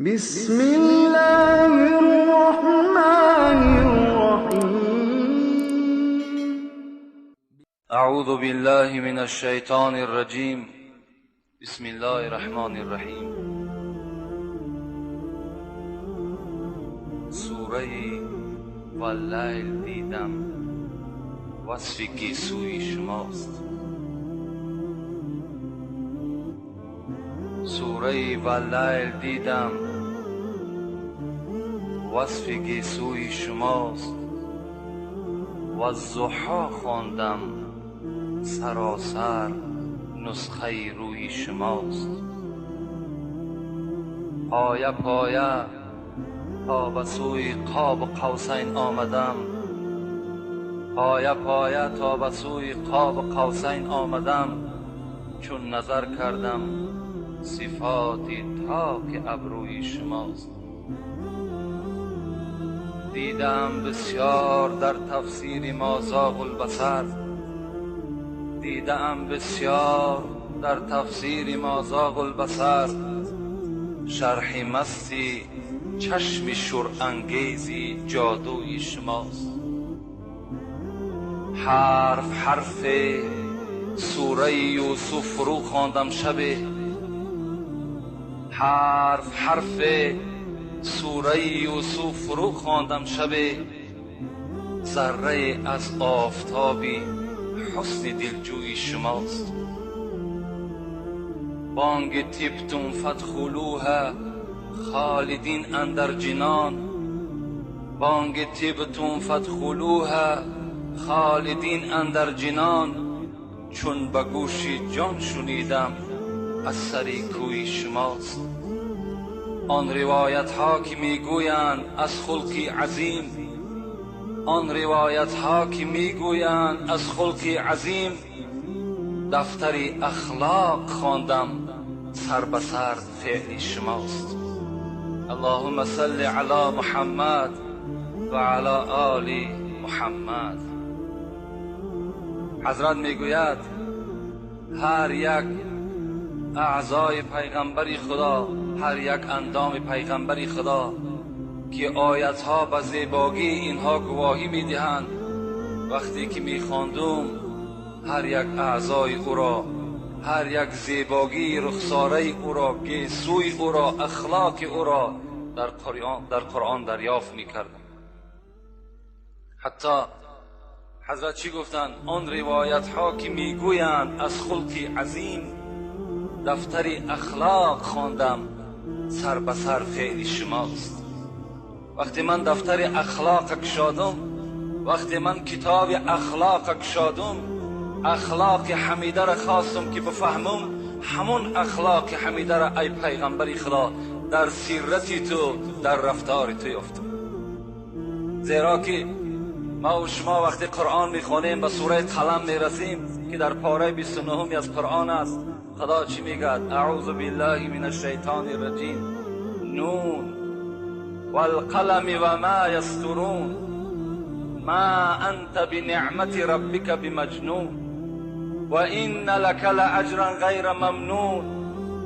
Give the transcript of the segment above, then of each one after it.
بسم الله الرحمن الرحیم. اعوذ بالله من الشیطان الرجیم. بسم الله الرحمن الرحیم. سوره واللیل دیدم، وصف گیسوی شماست. سوره واللیل دیدم، وصف گیسوی شماست. والضحی خواندم، سراسر نسخه روی شماست. پایه پایه تا به سوی قاب قوسین آمدم، پایه پایه تا به سوی قاب قوسین آمدم، چون نظر کردم صفات تاک ابروی شماست. دیدم بسیار در تفسیر ما زاغ البصر، دیدم بسیار در تفسیر ما زاغ البصر، شرح مستی چشم شورانگیزی جادوی شماست. حرف حرف سوره یوسف فرو خواندم شب، حرف حرف سوره یوسف فرو خواندم شب، ذره از آفتابی حسن دلجوی شماست. بانگ طبتم فادخلوها خالدین اندر جنان، بانگ طبتم فادخلوها خالدین اندر جنان، چون به گوش جان شنیدم از سر کوی شماست. آن روایت ها که میگویند از خلق عظیم، آن روایت ها که میگویند از خلق عظیم، دفتر اخلاق خواندم سر به سر فعل شماست. اللهم صل علی محمد و علی آل محمد. حضرت میگوید هر یک اعضای پیغمبری خدا، هر یک اندام پیغمبری خدا که آیتها به زیباگی اینها گواهی میدهند، وقتی که میخواندم هر یک اعضای او را، هر یک زیباگی رخساره او را، گیسوی او را، اخلاق او را در قرآن دریافت میکردم. حتی حضرت چی گفتند؟ آن روایت ها که میگویند از خلق عظیم، دفتر اخلاق خواندم سر به سر فعل شماست. وقتی من دفتر اخلاق کشادم، وقتی من کتاب اخلاق کشادم، اخلاق حمیده را خواستم که بفهمم، همون اخلاق حمیده را ای پیغمبر خدا در سیرتی تو، در رفتار تو یافتم. زیرا که ما و شما وقتی قرآن میخوانیم به سوره قلم میرسیم که در پاره 29 از قرآن است، خدا چی میگه؟ اعوذ بالله من الشیطان الرجیم. نون والقلم و ما یسطرون ما انت بنعمت ربک بمجنون و این لک لاجرا غیر ممنون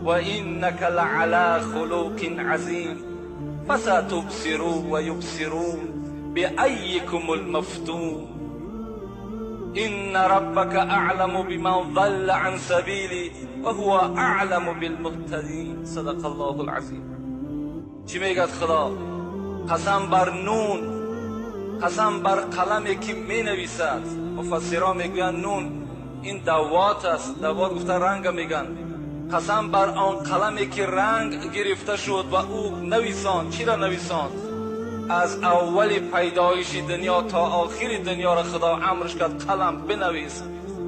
و انک لعلی خلق عظیم فستبصرون و یبصرون بأیکم المفتون إن ربك أعلم بمن ضل عن سبيله وهو أعلم بالمهتدين. صدق الله العظیم. چی میگد خدا؟ قسم بر نون، قسم بر قلمی که می نویسد. مفسران میگویند نون این دوات است، دوات گفته رنگ میگن. قسم بر آن قلمی که رنگ گرفته شد و او نویساند. چی را نویساند؟ از اول پیدایش دنیا تا آخر دنیا را خدا امرش کرد قلم بنویس.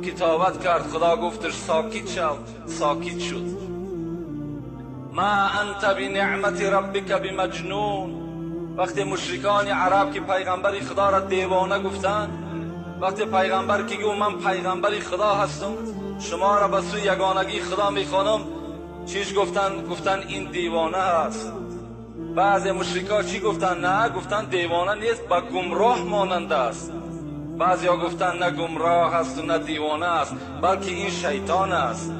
کتابت کرد، خدا گفتش ساکت شو، ساکت شد. ما انت بنعمت ربک بمجنون. وقتی مشرکان عرب که پیغمبر خدا را دیوانه گفتند، وقتی پیغمبر که گفت من پیغمبر خدا هستم، شما را به سوی یگانگی خدا میخوانم، چیش گفتن؟ گفتن این دیوانه است. بعض مشرکا چی گفتن؟ نه، گفتن دیوانه نیست، به گمراه ماننده است. بعضیا گفتن نه گمراه است و نه دیوانه است، بلکه این شیطان است.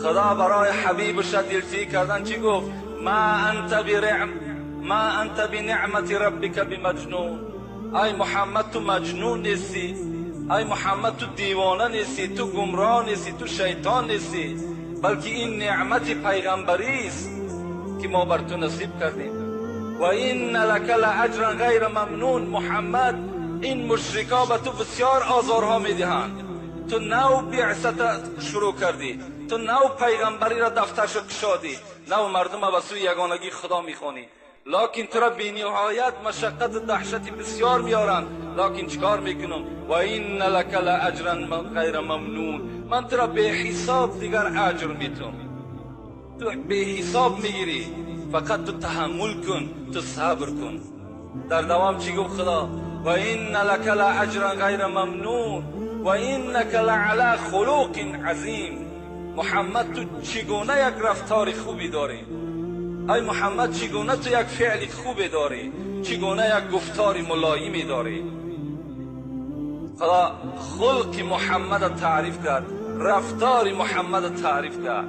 خدا برای حبیبش دلفی کردن چی گفت؟ ما انت بنعمت ربک بمجنون. ای محمد تو مجنون نیستی، ای محمد تو دیوانه نیستی، تو گمراه نیستی، تو شیطان نیستی، بلکه این نعمت پیغمبری است که ما بر تو نصیب کردیم. و این لک لاجرا غیر ممنون. محمد این مشرکا به تو بسیار آزارها میدهند، تو نو بعثت شروع کردی، تو نو پیغمبری را دفترش کشادی، نو مردم به سوی یگانگی خدا میخوانی، لکن تو را بینهایت مشقت و دهشت بسیار میارند، لکن چیکار میکنم؟ و این لک لاجرا غیر ممنون. من تو را به حساب دیگر اجر میتم، تو به حساب میگیری، فقط تو تحمل کن، تو صبر کن. در دوام چی گفت خدا؟ و این لک لاجرا غیر ممنون و اینک لعلی خلق عظیم. محمد تو چگونه یک رفتار خوبی داری، ای محمد چگونه تو یک فعل خوبی داری، چگونه یک گفتار ملایمی داری. خدا خلق محمد تعریف کرد، رفتار محمد تعریف کرد.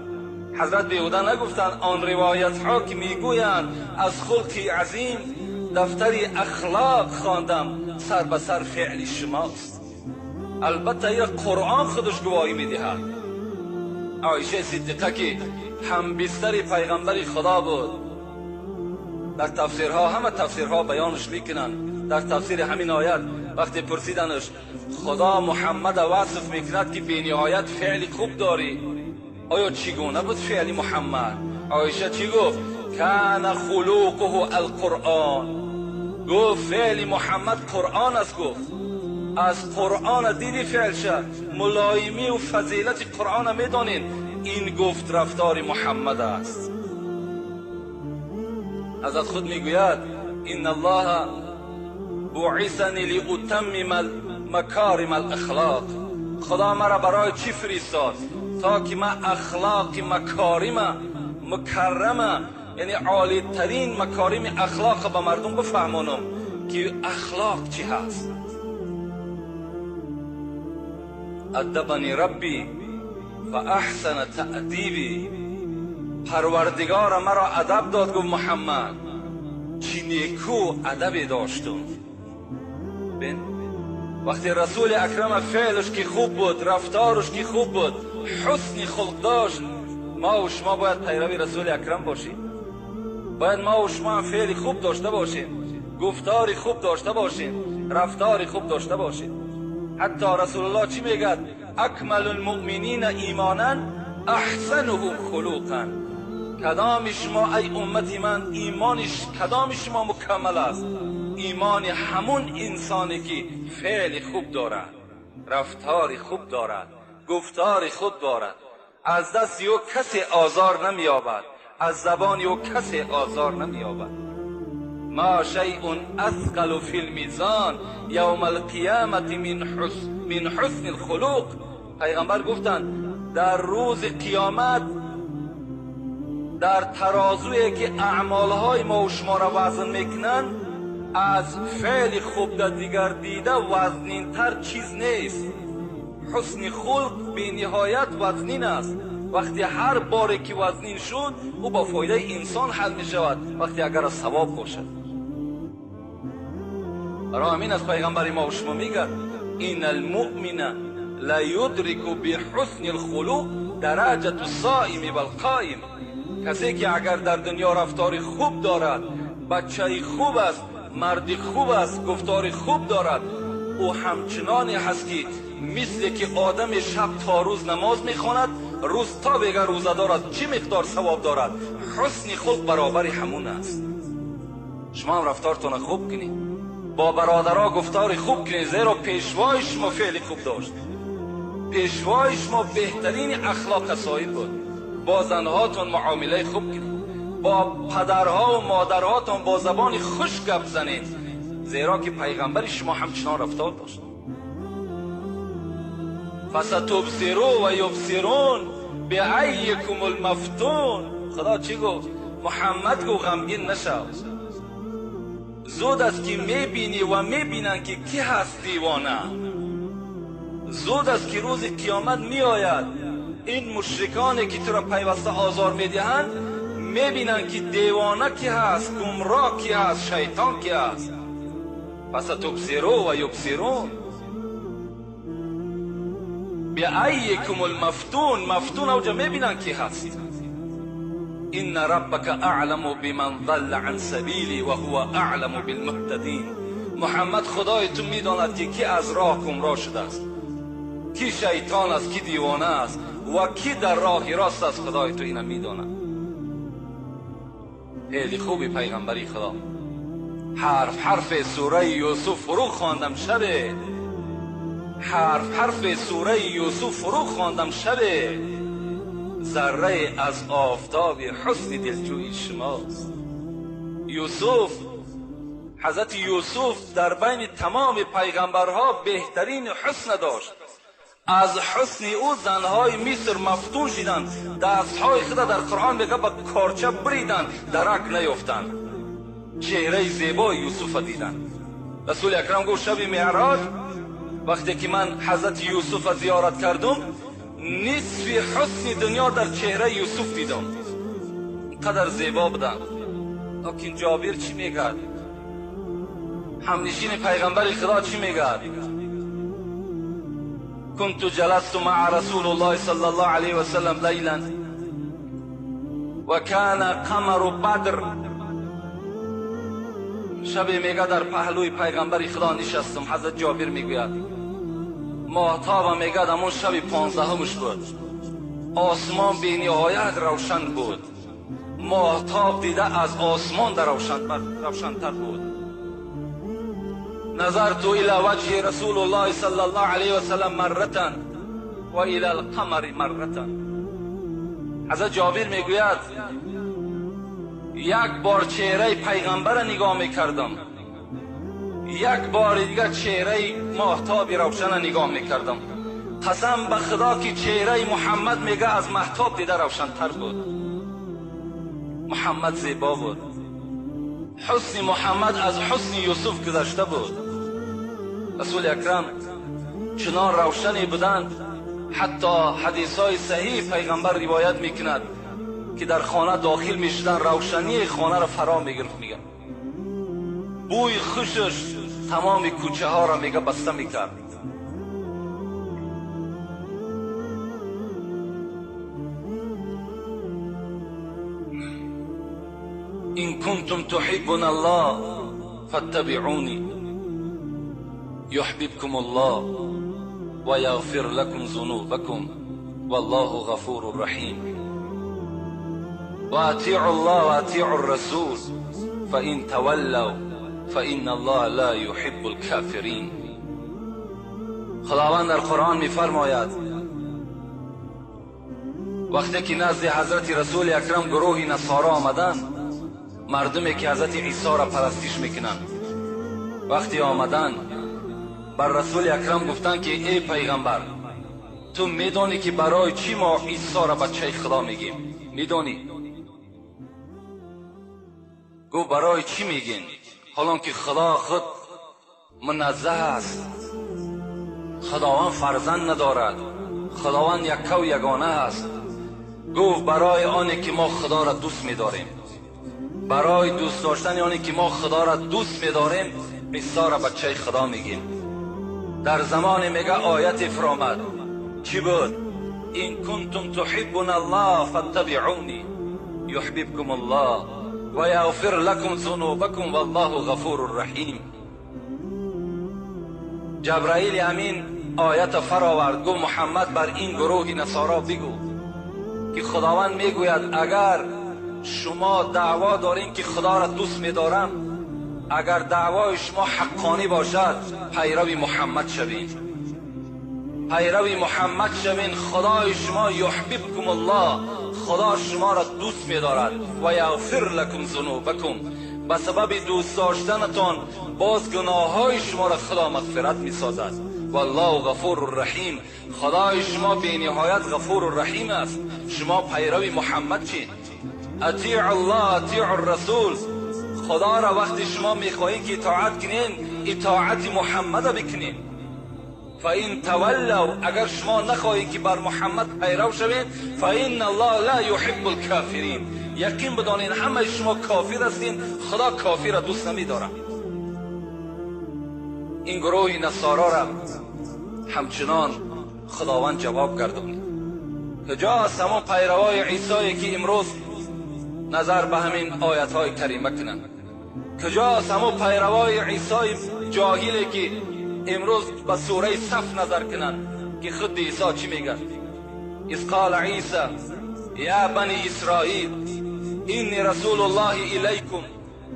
حضرت بیهوده نگفتند آن روایت ها که میگویند از خلق عظیم دفتر اخلاق خواندم، سر به سر فعل شماست. البته این قرآن خودش گواهی میدهد. عایشه صدیقه که هم بستر پیغمبر خدا بود، در تفسیرها همه تفسیرها بیانش میکنن. در تفسیر همین آیت وقتی پرسیدنش خدا محمد وصف میکند که بینهایت فعل خوب داری، آیا چگونه بود فعل محمد؟ عایشه چی گفت؟ کان خلقه القرآن. گفت فعل محمد قرآن است. گفت از قرآن دیدی فعل شد، ملایمی و فضیلت قرآن میدانین، این گفت رفتار محمد است. حضرت خود میگوید ان الله بعثنی لاتمم مکارم الاخلاق. خدا مرا برای چی فرستاد؟ تا که من اخلاق مکارم مکرمه، یعنی عالی ترین مکارم اخلاق به مردم بفهمانم که اخلاق چی هست. ادبنی ربی فاحسن تأدیبی. پروردگار مرا ادب داد. گفت محمد چی نیکو ادبی داشتم. بین وقتی رسول اکرم فعلش که خوب بود، رفتارش که خوب بود، حسن خلق داشت، ما و شما باید پیروی رسول اکرم باشیم. باید ما و شما هم فعل خوب داشته باشیم، گفتار خوب داشته باشیم، رفتار خوب داشته باشیم. حتی رسول الله چی میگه؟ اکمل المؤمنین ایمانا احسنهم خلقا. کدام شما ای امت من ایمانش کدام شما مکمل است؟ ایمان همون انسانی که فعل خوب دارد، رفتار خوب دارد، گفتار خوب دارد، از دست او کسی آزار نمییابد، از زبان او کسی آزار نمییابد. ما شیء اثقل فی المیزان یوم القیامت من حسن الخلق. پیغمبر گفتند در روز قیامت در ترازویی که اعمالهای ما و شما را وزن میکنند، از فعل خوب در دیگر دیده وزنینتر چیز نیست. حسن خلق بی نهایت وزنین است. وقتی هر باری که وزنین شد او با فایده انسان حل می شود، وقتی اگر از ثواب باشد. برای همین از پیغمبر ما و شما میگه این المؤمن لا یدرک بحسن الخلق درجة الصائم والقائم. کسی که اگر در دنیا رفتار خوب دارد، بچه خوب است، مرد خوب است، گفتار خوب دارد، او همچنانی هست که مثل که آدم شب تا روز نماز میخواند، روز تا بگه روزه دارد، چی مقدار ثواب دارد؟ حسن خلق برابر همون است. شما هم رفتارتون خوب کنید، با برادرها گفتار خوب کنید، زیرا پیشوای شما فعل خوب داشت، پیشوای شما بهترین اخلاق صاحب بود. با زنهاتون معامله خوب کنید، با پدرها و مادرهاتون با زبان خوش گپ زنید، زیرا که پیغمبر شما همچنان رفتار داشت. فستبصروا و یبصرون بعیکم المفتون. خدا چی گفت؟ محمد گفت غمگین نشو، زود است که میبینی و میبینن که کی هست دیوانه. زود است که روز قیامت میآید، این مشرکانی که تو را پیوسته آزار میدهند میبینن که دیوانه کی هست، گمراه کی هست، شیطان کی هست. پس تبصرو و یبصرون بأیکم المفتون. مفتون اوجا میبینن کی هست. ان ربک اعلم بمن ضل عن سبیلی و هو اعلم بالمهتدین. محمد خدای تو میداند که کی از راه گمراه شده است، کی شیطان است، کی دیوانه است و کی در راه راست است. خدای تو اینو میداند. خیلی خوبی پیغمبری خدا. حرف حرف سوره یوسف فرو خواندم شبه، حرف حرف سوره یوسف فرو خواندم شبه، ذره از آفتاب حسن دلجوی شماست. یوسف، حضرت یوسف در بین تمام پیغمبرها بهترین حسن داشت. از حسن او زنهای مصر مفتون شدند، دستهای خود در قرآن میگه با کارچه بریدند، درک نیافتند. چهره زیبای یوسف دیدند. رسول اکرم گفت شب معراج وقتی که من حضرت یوسف زیارت کردم، نصف حسن دنیا در چهره یوسف دیدم. قدر زیبا بودند. لیکن جابر چی میگه؟ همنشین پیغمبر خدا چی میگه؟ كنت جلست مع رسول الله صلى الله عليه وسلم ليلا وكان قمر بدر. شب میگه در پهلوی پیغمبر خدا نشستم. حضرت جابر میگوید ماهتاب میگه همون شب 15 بود، آسمان بی نهایت روشن بود، ماهتاب دیده از آسمان در روشنتر بود. نظرت الى وجه رسول الله صلى الله عليه وسلم مرة و الى القمر مرة. حضرت جابر میگوید یک بار چهره پیغمبر نگاه میکردم، یک بار دیگر چهره ماهتاب روشن نگاه میکردم. قسم به خدا که چهره محمد میگه از ماهتاب دیده روشنتر بود. محمد زیبا بود. حسن محمد از حسن یوسف گذشته بود. رسول اکرم چنان روشنی بودند، حتی حدیث های صحیح پیغمبر روایت میکند که در خانه داخل میشدن، روشنی خانه را فرا میگرفت. میگه بوی خوشش تمام کوچه ها را میگه بسته میکرد. إن كنتم تحبون الله فاتبعوني يحببكم الله ويغفر لكم ذنوبكم والله غفور رحيم. وأطيعوا الله وأطيعوا الرسول فإن تولوا فإن الله لا يحب الكافرين. خداوند در قرآن می‌فرماید وقتی که نزد حضرت رسول اکرم گروه نصارا آمدند، مردمی که حضرت عیسی را پرستش میکنند، وقتی آمدند بر رسول اکرم گفتند که ای پیغمبر، تو میدانی که برای چی ما عیسی را بچه خدا میگیم؟ میدانی؟ گفت برای چی میگین؟ حالا که خدا خود منزه است، خداوند فرزند ندارد، خداوند یکه و یگانه است. گفت برای آنی که ما خدا را دوست میداریم، برای دوست داشتن آنی که ما خدا را دوست میداریم، عیسی را بچه خدا میگیم. در زمان میگه آیت فرامد، چی بود؟ این کنتم تحبون الله فاتبعونی یحببکم الله و یغفر لکم ذنوبکم والله غفور رحیم. جبرائیل امین آیت فراورد، گفت محمد بر این گروه نصارا بگو که خداوند میگوید اگر شما دعوا دارین که خدا را دوست میدارم، اگر دعوای شما حقانی باشد پیروی محمد شوین، پیروی محمد شوین، خدای شما یحببکم الله، خدا شما را دوست میدارد و یغفر لکم ذنوبکم، به سبب دوست داشتنتان باز گناههای شما را خدا مغفرت میسازد. والله غفور رحیم، خدای شما بی نهایت غفور رحیم است. شما پیروی محمد چین. اطیع الله اطیع الرسول، خدا را وقتی شما میخواهید که اطاعت کنین، اطاعت محمد را بکنین. فإن تولوا، اگر شما نخواهید که بر محمد پیرو شوید، فإن الله لا يحب الكافرین، یقین بدانین همه شما کافر هستین، خدا کافر را دوست نمیدارد. این گروه نصارا را همچنان خداوند جواب گردانید. کجاست همان پیروای عیسی که امروز نظر به همین آیت های کریمه کنند؟ کجاست همان پیروای عیسی جاهلی که امروز به سوره صف نظر کنند که خود عیسی چی میگه؟ اذ قال عیسی یا بنی اسرائیل اینی رسول الله الیکم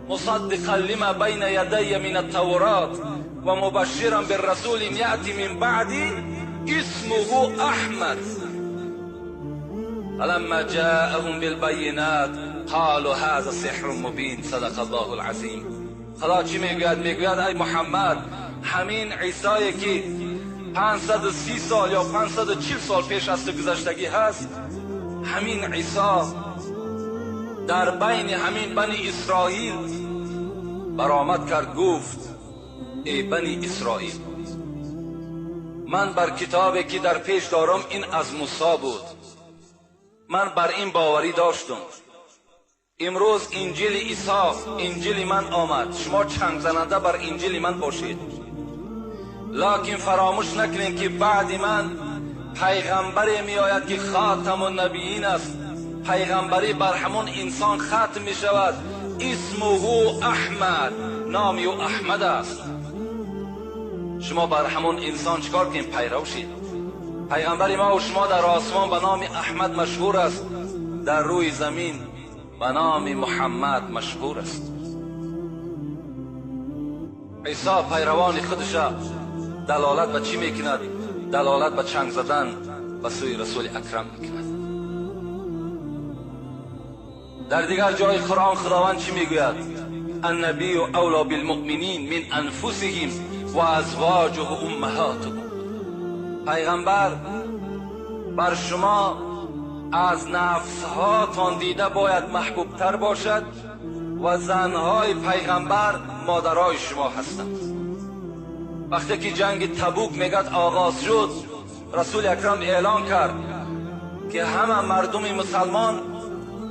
مصدقا لما بین یدی من التورات و مبشرا بالرسول یأتی من بعدی اسمه احمد فلما جاءهم بالبینات قالوا هذا سحر مبین. صدق الله العظیم. خدا چی میگوید؟ میگوید ای محمد، همین عیسی که 530 سال یا 540 سال پیش از تو گذشتگی هست، همین عیسی در بین همین بنی اسرائیل برآمد کرد، گفت ای بنی اسرائیل، من بر کتابی که در پیش دارم این از موسی بود، من بر این باوری داشتم. امروز انجیل عیسی، انجیل من آمد، شما چنگ زننده بر انجیل من باشید، لکن فراموش نکنید که بعد من پیغمبری می آید که خاتم النبیین است. پیغمبری بر همون انسان ختم می شود. اسمه احمد، نام او احمد است. شما بر همون انسان چکار کنید؟ پیرو شید. پیغمبر ما و شما در آسمان به نام احمد مشهور است، در روی زمین به نام محمد مشهور است. عیسی پیروان خودش دلالت به چی میکند؟ دلالت به چنگ زدن به سوی رسول اکرم میکند. در دیگر جای قرآن خداوند چی میگوید؟ النبی اولا بالمؤمنین من انفسهم و ازواجه امهاتهم. پیغمبر بر شما از نفسهاتان دیده باید محبوب تر باشد و زنهای پیغمبر مادرای شما هستند. وقتی که جنگ تبوک میگد آغاز شد، رسول اکرم اعلان کرد که همه مردم مسلمان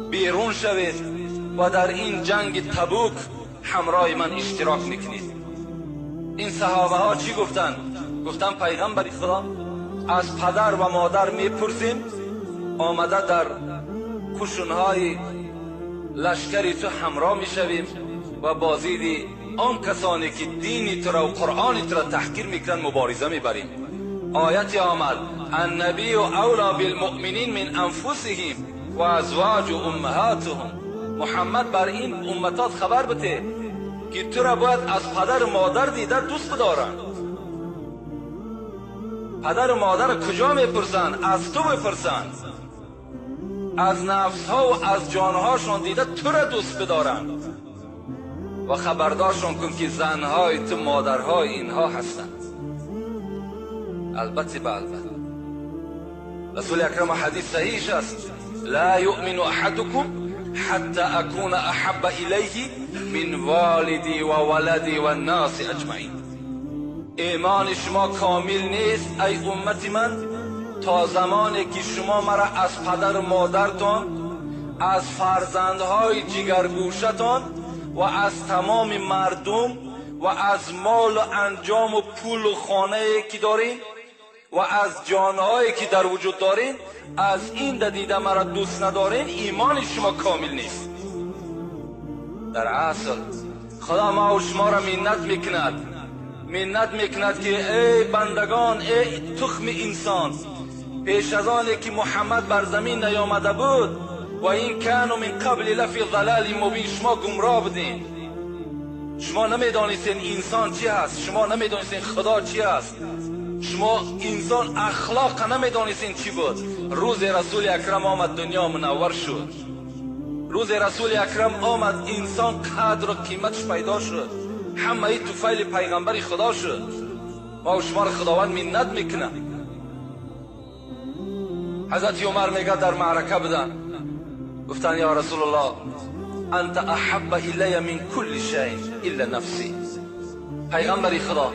بیرون شوید و در این جنگ تبوک همراه من اشتراک میکنید. این صحابه ها چی گفتند؟ گفتن پیغمبر خدا، از پدر و مادر میپرسیم، آمده در کشونهای لشکری تو همراه میشویم و بازید آن کسانی که دینی تو را و قرآنی تو را تحقیر میکنند مبارزه میبریم. آیت آمد النبی اولا بالمؤمنین من انفسهم و ازواج امهاتهم. محمد بر این امتات خبر بده که تو را باید از پدر و مادر دیده دوست بدارند. پدر و مادر کجا میپرسند؟ از تو میپرسند. از نفس ها و از جانهاشان دیده تو را دوست بدارند و خبردارشان کن که زنهای تو مادرهای اینها هستند. البته به البته رسول اکرم حدیث صحیح است، لا یؤمن احدکم حتی اکون احب الیه من والدی و ولدی و الناس اجمعین. ایمان شما کامل نیست ای امت من تا زمانی که شما مرا از پدر و مادرتان، از فرزندهای جگرگوشتان و از تمام مردم و از مال و انجام و پول و خانه که دارین و از جانهایی که در وجود دارین، از این دیده مرا دوست ندارین، ایمان شما کامل نیست. در اصل خدا ما و شما را منت میکند، منت میکند که ای بندگان، ای تخم انسان، پیش از آن که محمد بر زمین نیامده بود و این کانوا من قبل لفی ضلال مبین، شما گمراه بودین، شما نمیدانستین انسان چی هست، شما نمیدانستین خدا چی هست، شما انسان اخلاق نمیدانستین چی بود. روز رسول اکرم آمد، دنیا منور شد. روز رسول اکرم آمد، انسان قدر و قیمتش پیدا شد، همه توفیل پیغمبر خدا شد. ما و شما را خداوند منت میکنه. حضرت عمر میگه در معرکه بودن، گفتن یا رسول الله انت احب الی من کل شیء الا نفسی. پیغمبر خدا،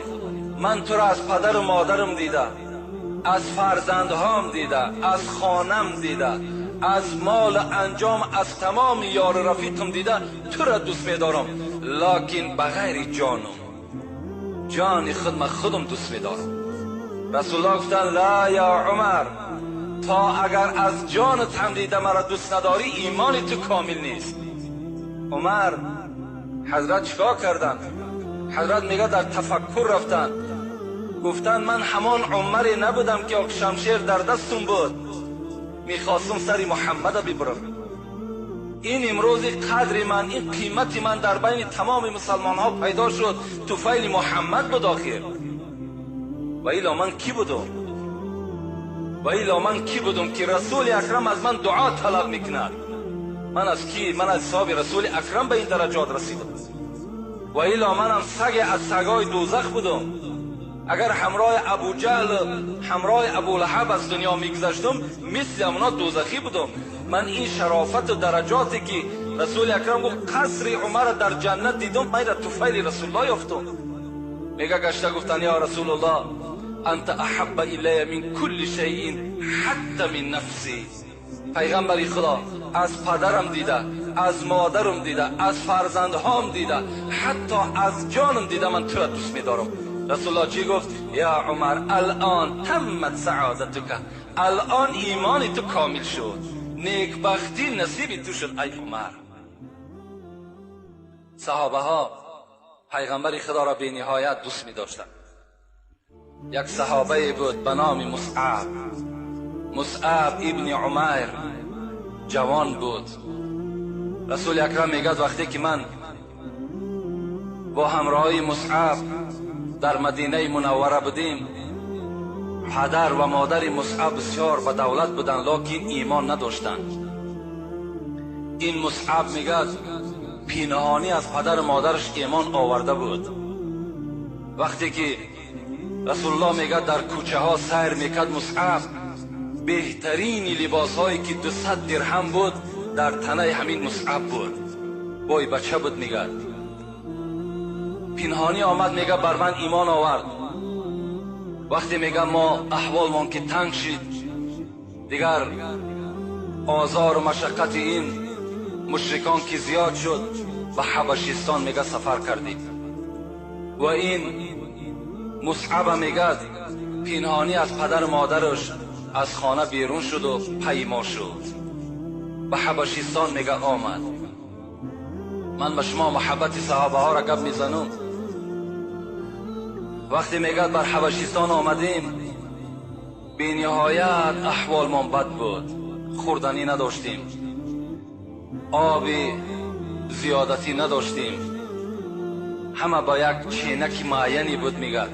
من تو را از پدر و مادرم دیده، از فرزندهام دیده، از خانم دیده، از مال انجام از تمام یار رفیقم دیده تو را دوست میدارم، لکن بغیر جانم، جان خود من خودم دوست میدارم. رسول الله گفتن لا یا عمر، تا اگر از جانت هم دیده مرا دوست نداری ایمان تو کامل نیست. عمر حضرت چیکار کردن؟ حضرت میگه در تفکر رفتن، گفتن من همان عمری نبودم که شمشیر در دستم بود، میخواستم سر محمد ببرم. این امروز قدر من، این قیمت من در بین تمام مسلمان ها پیدا شد، طفیل محمد بود آخر. و ایلا من کی بودم؟ و ایلا من کی بودم که رسول اکرم از من دعا طلب میکند؟ من از کی؟ من از صاحب رسول اکرم به این درجات رسیدم. و ایلا منم سگ از سگای دوزخ بودم. اگر همراه ابو جهل، همراه ابو لهب از دنیا میگذشتم، مثل اونا دوزخی بودم. من این شرافت و درجاتی که رسول اکرم گفت قصر عمر در جنت دیدم، من را طفیل رسول الله یافتم. میگه گشته گفتن یا رسول الله انت احب الی من کل شیء حتی من نفسی. پیغمبر خدا از پدرم دیده، از مادرم دیده، از فرزندهام دیده، حتی از جانم دیده، من تو را دوست میدارم. رسول الله چی گفت؟ یا عمر الان تمت سعادتک، الان ایمان تو کامل شد، نیکبختی نصیب تو شد ای عمر. صحابه ها پیغمبر خدا را به نهایت دوست می داشتند. یک صحابه بود به نام مصعب، مصعب ابن عمیر، جوان بود. رسول اکرم میگه وقتی که من با همراهی مصعب در مدینه منوره بودیم، پدر و مادر مصعب بسیار به دولت بودند، لکن ایمان نداشتند. این مصعب میگه پینهانی از پدر و مادرش ایمان آورده بود. وقتی که رسول الله میگه در کوچه ها سیر میکرد، مصعب بهترین لباس هایی که 200 درهم بود در تنه همین مصعب بود. بای بچه بود. میگه پینهانی آمد، میگه بر من ایمان آورد. وقتی میگه ما احوالمان که تنگ شد، دیگر آزار و مشقت این مشرکان که زیاد شد، به حبشستان میگه سفر کردیم. و این مصعب میگه پینهانی از پدر و مادرش از خانه بیرون شد و پیما شد، به حبشستان میگه آمد. من به شما محبت صحابه ها را گپ میزنم. وقتی میگه بر حبشستان آمدیم، بی نهایت احوالمان بد بود، خوردنی نداشتیم، آب زیادتی نداشتیم، همه با یک چینک معینی بود. میگه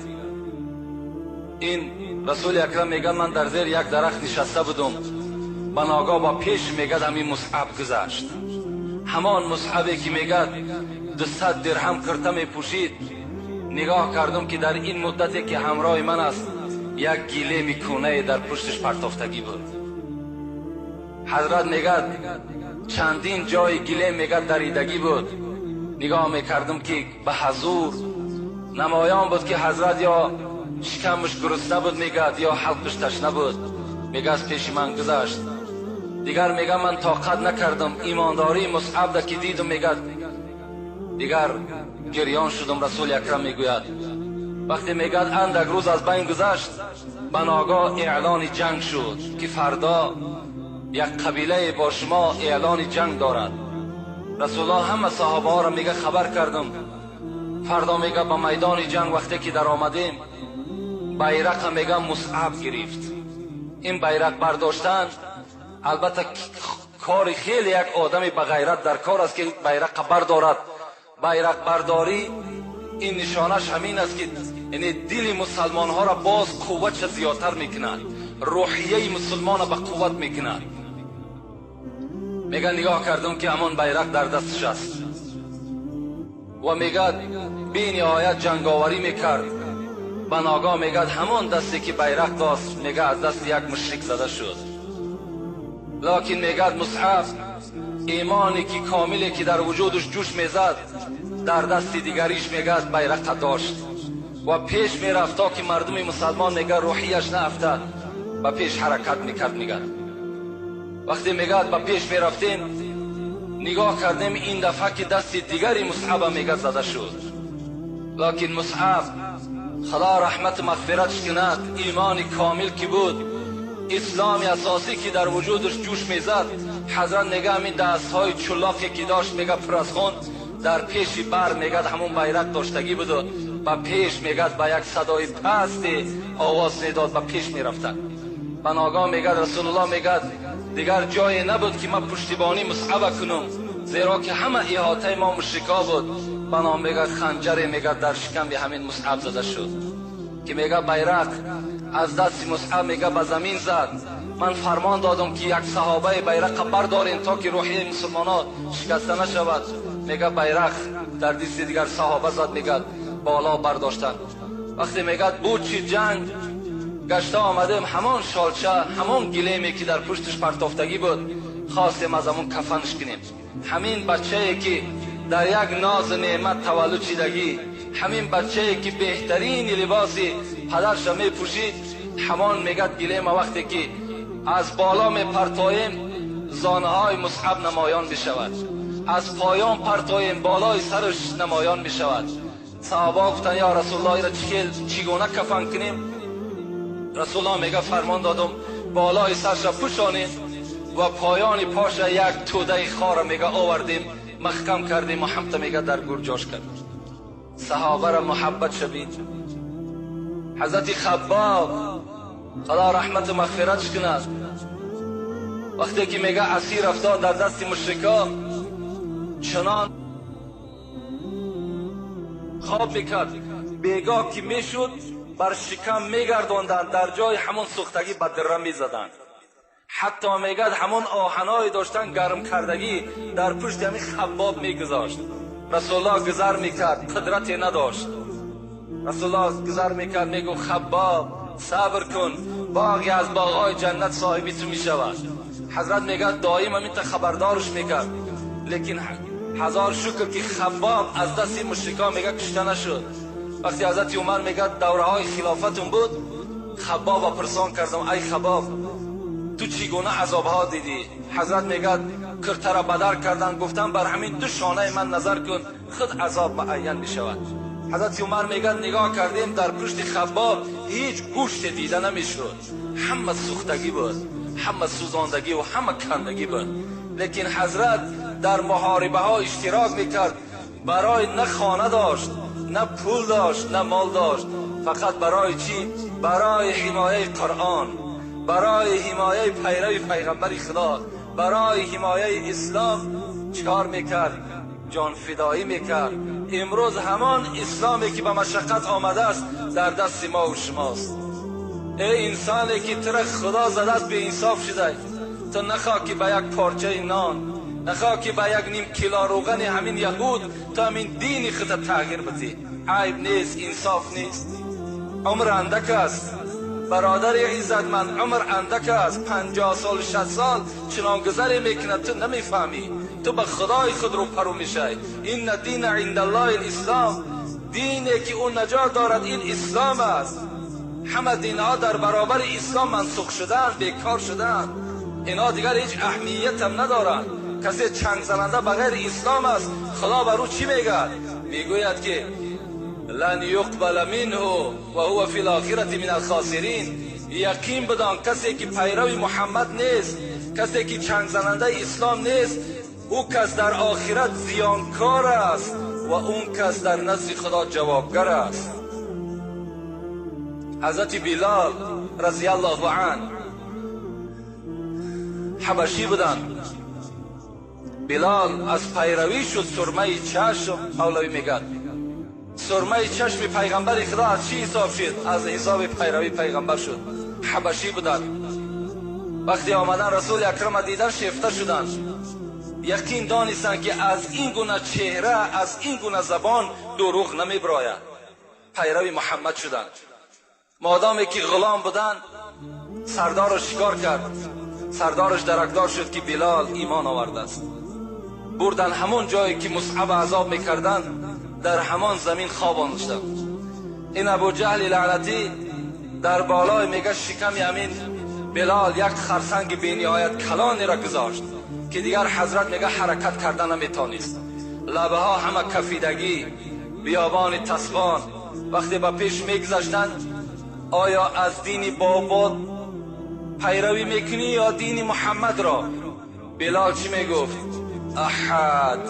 این رسول اکرم میگه من در زیر یک درخت نشسته بودم، به ناگاه با پیش میگه همین مصعب گذشت. همان مصعبی که میگه 200 درهم کرته میپوشید. نگاه کردم که در این مدتی که همراه من است، یک گیله میکونه در پشتش پرتافتگی بود. حضرت میگه چندین جای گیله میگه دریدگی بود. نگاه میکردم که به حضور نمایان بود که حضرت یا شکمش گرسنه بود میگه، یا حلقش تشنه بود. میگه از پیش من گذشت. دیگر میگه من طاقت نکردم، ایمانداری مصعب ده که دیدم، میگه دیگر گریان شدم. رسول اکرم میگوید وقتی میگه اندک روز از بین گذشت، به ناگاه اعلان جنگ شد که فردا یک قبیله با شما اعلان جنگ دارد. رسول الله همه صحابه ها را میگه خبر کردم، فردا میگه به میدان جنگ وقتی که در آمدیم، بیرق میگه مصعب گرفت. این بیرق برداشتن البته کار خیلی یک آدمی به غیرت در کار است که بیرق بردارد. بیرق برداری این نشانش همین است که یعنی دل مسلمان ها را باز قوت زیادتر میکند، روحیه مسلمان را به قوت میکند. میگه نگاه کردم که همان بیرق در دستش است و میگه بی نهایت جنگاوری میکرد. به ناگاه میگه همان دستی که بیرق داشت، میگه از دست یک مشرک زده شد. لکن میگه مصعب ایمانی که کاملی که در وجودش جوش میزد، در دست دیگریش میگه بیرق داشت و پیش میرفت تا که مردم مسلمان میگه روحیش نافتد و پیش حرکت میکرد. میگه وقتی میگه با پیش میرفتیم نگاه کردیم این دفعه که دست دیگری مصعب میگه زده شد. لکن مصعب خدا رحمت و مغفرتش کند، ایمان کامل که بود، اسلام اساسی که در وجودش جوش میزد، حضرت میگه همین دست های چلاقی که داشت میگه پر از خون در پیش بر میگه همون بیرق داشتگی بود و با پیش میگه با یک صدای پست آواز میداد با پیش میرفتن. به ناگاه میگه رسول الله میگه دیگر جای نبود که من پشتیبانی مصعب کنم، زیرا که همه احاطه ما مشرکا بود. بنا میگه خنجر میگه در شکم به همین مصعب زده شد که میگه بیرق از دست مصعب میگه به زمین زد. من فرمان دادم که یک صحابه بیرق بردارین تا که روحیه مسلمانان شکسته نشود. میگه بیرق در دست دیگر صحابه زد، میگه بالا برداشتن. وقتی میگه بود چی جنگ گشته آمدیم، همان شالچه همان گلیمی که در پشتش پرتافتگی بود خواستیم از همون کفنش کنیم. همین بچه که در یک ناز نعمت تولد شدگی، همین بچه که بهترین لباسی پدرش می پوشید، همان میگه گلیم وقتی که از بالا می پرتاییم زانهای مصعب نمایان می شود، از پایان پرتاییم بالای سرش نمایان می شود. صحابه گفتن یا رسول الله را چگونه کفن کنیم؟ رسول الله میگه فرمان دادم بالای سرش را پوشانیم و پایان پاش یک توده خار میگه آوردیم محکم کردیم و همتا میگه در گور جاش کرد. صحابه را محبت شبید. حضرت خباب خدا رحمت و مغفرتش کند، وقتی که میگه اسیر افتاد در دست مشرکا، چنان خواب میکرد، بیگاه که میشد بر شکم میگرداندند، در جای همون سوختگی به دره میزدند. حتی میگد همون آهنای داشتن گرم کردگی در پشت همین خباب میگذاشت. رسول الله گذر میکرد، قدرتی نداشت. رسول الله گذر میکرد، میگو خباب صبر کن، باغی از باغهای جنت صاحبی تو میشود. حضرت میگه دائم همین تا خبردارش میکرد، لیکن هزار شکر که خباب از دست مشرکان میگه کشته نشد. وقتی حضرت عمر میگه دوره های خلافتون بود، خباب پرسان کردم ای خباب تو چگونه عذاب ها دیدی؟ حضرت میگه کرته را بدر کردن، گفتم بر همین دو شانه من نظر کن، خود عذاب معین میشود. حضرت عمر میگه نگاه کردیم در پشت خباب هیچ گوشت دیده نمیشد، همه سوختگی بود، همه سوزاندگی و همه کندگی بود. لیکن حضرت در محاربه ها اشتراک میکرد، برای نه خانه داشت، نه پول داشت، نه مال داشت، فقط برای چی؟ برای حمایه قرآن، برای حمایه پیروی پیغمبر خدا، برای حمایه اسلام چکار میکرد؟ جان فدایی میکرد. امروز همان اسلامی که به مشقت آمده است در دست ما و شماست. ای انسانی که تر خدا زده است به انصاف شده، تو نخواه که به یک پارچه نان، نخواه که به یک نیم کیلو روغن همین یهود تو همین دین خود تغییر بدی. عیب نیست، انصاف نیست. عمر اندک است برادر عزتمند، عمر اندک است. 50 سال 60 سال چنان گذری میکند تو نمیفهمی، تو به خدای خود رو پرو میشی. این دین عند الله الاسلام، دینی که اون نجات دارد این اسلام است. همه دینها در برابر اسلام منسوخ شدن، بیکار شدن، اینا دیگر هیچ اهمیت هم ندارند. کسی چنگ زننده بغیر اسلام است، خدا بر او چی میگه؟ میگوید که لن یقبل منه و هو فی الاخرة من الخاسرین. یقین بدان کسی که پیرو محمد نیست، کسی که چنگ زننده اسلام نیست، او کس در آخرت زیانکار است و اون کس در نزد خدا جوابگر است. حضرت بلال رضی الله عنه حبشی بودند. بلال از پیروی شد سرمه چشم. مولوی میگه سرمه چشم پیغمبر خدا از چی حساب شد؟ از حساب پیروی پیغمبر شد. حبشی بودند. وقتی آمدن رسول اکرم دیدن شیفته شدند. یقین دانستند که از این گونه چهره، از این گونه زبان دروغ نمیبراید. پیروی محمد شدند. مادامی که غلام بودند سردارش شکار کرد، سردارش درکدار شد که بلال ایمان آورده است. بردن همون جایی که مصعب عذاب میکردند، در همان زمین خواباندند. این ابو جهل لعنتی در بالای میگه شکم همین Билол як харсанги бениҳоят калоне гузошт ки дигар ҳазрат мега ҳаракат карда наметонист. Лабаҳо ҳама кафидагӣ, биёбони тасбон. Вақте ба пеш мегузаштанд, оё аз дини бобод пайравӣ мекунӣ ё дини Муҳаммадро? Билол чӣ мегуфт? Аҳад,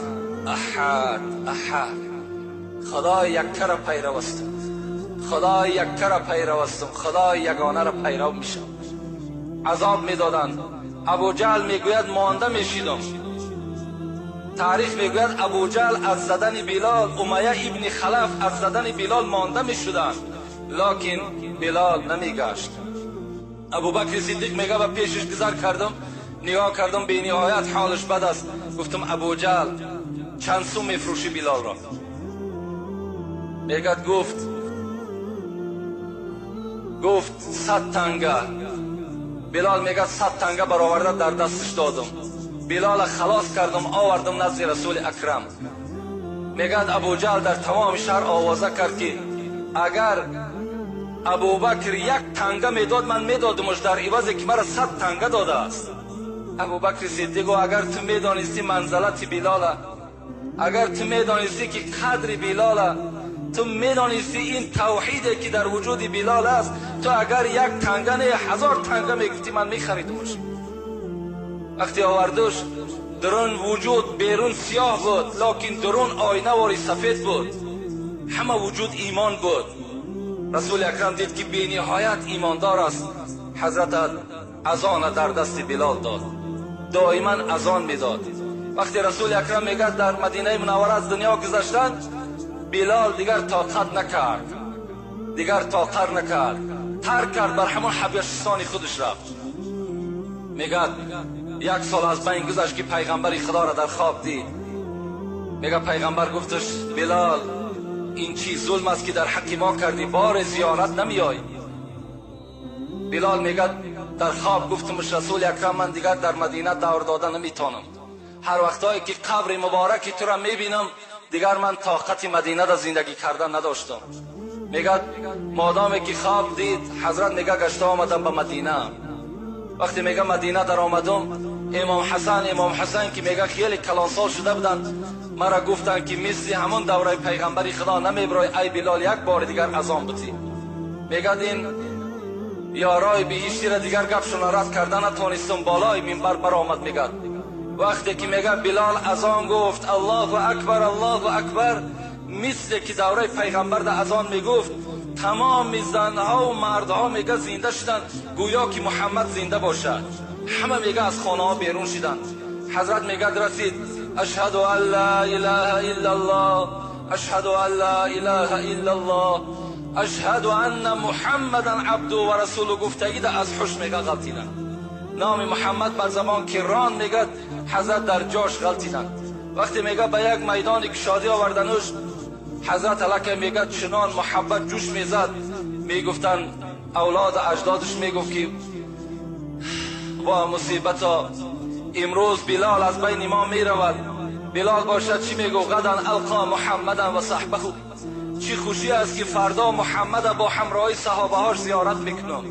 аҳад, аҳад. Худои яккаро пайрав ҳастам, Худои яккаро пайрав ҳастам, Худои ягонаро пайрав мешавам. Азоб медоданд. Абуҷаҳл мегӯяд монда мешидам. Таърих мегӯяд Абуҷаҳл аз задани Билол, Умайя ибни Халаф аз задани Билол монда мешуданд, лекин Билол намегашт. Абубакри Сиддиқ мега ба пешаш гузар кардам, нигоҳ кардам, бениҳоят ҳолаш бад аст. Гуфтам Абуҷаҳл чанд сум мефурӯшӣ Билолро? Мегад гуфт 100 танга. Билол мегад 100 танга бароварда дар дасташ додам. Билола халос кардам, овардам назди Расули Акрам. Мегад Абуҷаҳл дар тамоми шаҳр овоза кард ки агар Абубакр як танга медод, ман медодамаш дар ивазе ки мара 100 танга додааст. Абубакри Сиддиқ гуфт агар ту медонисти манзалати Билола, агар ту медонисти ки қадри Билола, ту медонисти ин тавҳиде ки дар вуҷуди Билол аст, ту агар як танга не 1000 танга мегуфтӣ ман мехаридамаш. Вақте овардуш, дарун вуҷуд берун сиёҳ буд, лекин дарун оинавори сафед буд. Ҳама вуҷуд имон буд. Расули Акрам дид ки бениҳоят имондор аст. Ҳазрат азона дар дасти Билол дод, доиман азон медод. Вақте Расули Акрам мегӯяд дар Мадинаи Мунаввара аз дунё гузаштанд, Билол дигар тоқат накард, дигар тоқат накард, тарк кард, бар ҳамон ҳабашистони худаш рафт. Мегӯяд як сол аз байн гузашт ки пайғамбари Худоро дар хоб дид. Мегӯяд пайғамбар гуфташ Билол ин чӣ зулм аст ки дар ҳаққи мо кардӣ, бори зиёрат намеоӣ. Билол мегӯяд дар хоб гуфтамш Расули Акрам ман дигар дар Мадина давр дода наметонам. Ҳар вақтое ки қабри мубораки туро мебинам, дигар ман тоқати Мадина дар зиндагӣ кардан надоштам. Мегӯяд модоме ки хоб дид, ҳазрат мегӯяд гашта омадам ба Мадина. Вақте мегӯяд Мадина дар омадам, Имом Ҳасан ки мегӯяд хеле калонсол шуда буданд, мара гуфтанд ки мисли ҳамон давраи пайғамбари Худо намебарой, ай Билол як бори дигар азон бутӣ. Мегӯяд ин ёрои биҳиштиро дигар гапшона рад карда натонистам, болои минбар баромад. Мегӯяд вақте ки мегӯяд Билол азон гуфт Аллоҳу акбар, Аллоҳу акбар, мисле ки давраи пайғамбар да азон мегуфт, тамоми занҳо ва мардҳо мегӯяд зинда шуданд, гӯё ки Муҳаммад зинда бошад. Ҳама мегӯяд аз хонаҳо берун шуданд. Ҳазрат мегӯяд расид ашҳаду ан ла илаҳа иллаллоҳ, ашҳаду ан ла илаҳа иллаллоҳ, ашҳаду анна муҳаммадан абдуҳу ва расулуҳ гуфтагида аз ҳуш мегӯяд ғалтиданд. Номи Муҳаммад бар забон ки рон мегӯяд, ҳазрат дар ҷош ғалтиданд. Вақте мегӯяд ба як майдони кушодӣ овардануш, ҳазрат аллакай мегӯяд чунон муҳаббат ҷӯш мезад, мегуфтанд авлоду аҷдодаш мегуфт ки ва мусибато, имрӯз Билол аз байни мо меравад. Билол бошад чӣ мегуфт? Ғадан алқо муҳаммадан ва саҳбаҳу. Чӣ хушӣ аст ки фардо Муҳаммада бо ҳамроҳи саҳобаҳош зиёрат мекунам.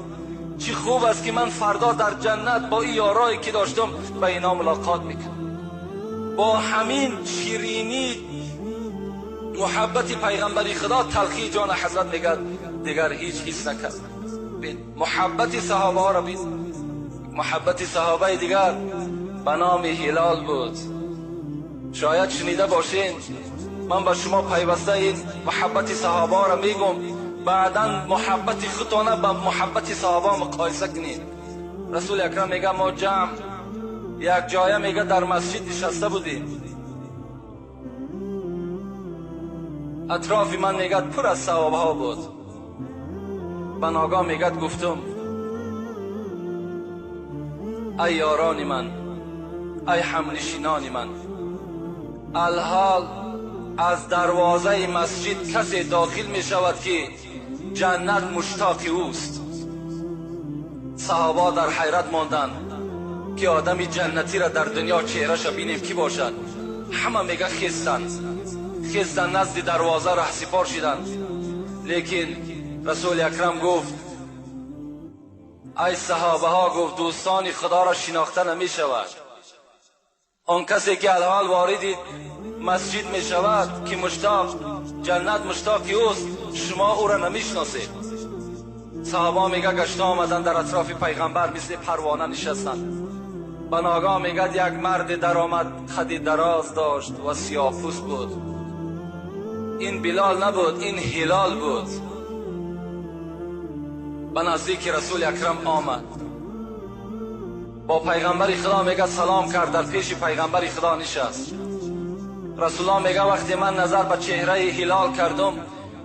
Чӣ хуб аст ки ман фардо дар ҷаннат бо ин ёрое ки доштам ба ино мулоқот мекунам. Бо ҳамин ширинӣ муҳаббати пайғамбари Худо талхии ҷони ҳазрат мегӯяд дигар ҳеҷ ҳис накард. Муҳаббати саҳобаҳоро бин. Муҳаббати саҳобаи дигар ба номи Ҳилол буд. Шояд шунида бошед, ман ба шумо пайваста ин муҳаббати саҳобаҳоро мегӯм, баъдан муҳаббати худтона ба муҳаббати саҳоба муқоиса кунед. Расули Акрам мегӯяд мо ҷамъ як ҷоя мегӯяд дар масҷид нишаста будем. Атрофи ман мегӯяд пур аз саҳобаҳо буд. Ба ногоҳ мегӯяд гуфтум ай ёрони ман, ай ҳамнишинони ман, алҳол аз дарвозаи масҷид касе дохил мешавад ки ҷаннат муштоқи ӯст. Саҳоба дар ҳайрат монданд ки одами ҷаннатиро дар дунё чеҳраша бинем ки бошад. Ҳама мега хестанд, хестанд назди дарвоза раҳсипор шиданд. Лекин Расули Акрам гуфт ای صحابه ها، گفت دوستان خدا را شناخته نمی شود. آن کسی که الحال وارد مسجد می شود که مشتاق جنت مشتاق اوست، شما او را نمی شناسید. صحابه میگه گشت آمدن در اطراف پیغمبر مثل پروانه نشستند. بناگاه میگه یک مرد در آمد، قدی دراز داشت و سیاه پوست بود. این بلال نبود، این هلال بود. به نزدیک رسول اکرم آمد، با پیغمبر خدا میگه سلام کرد، در پیش پیغمبر خدا نشست. رسول الله میگه وقتی من نظر به چهره هلال کردم،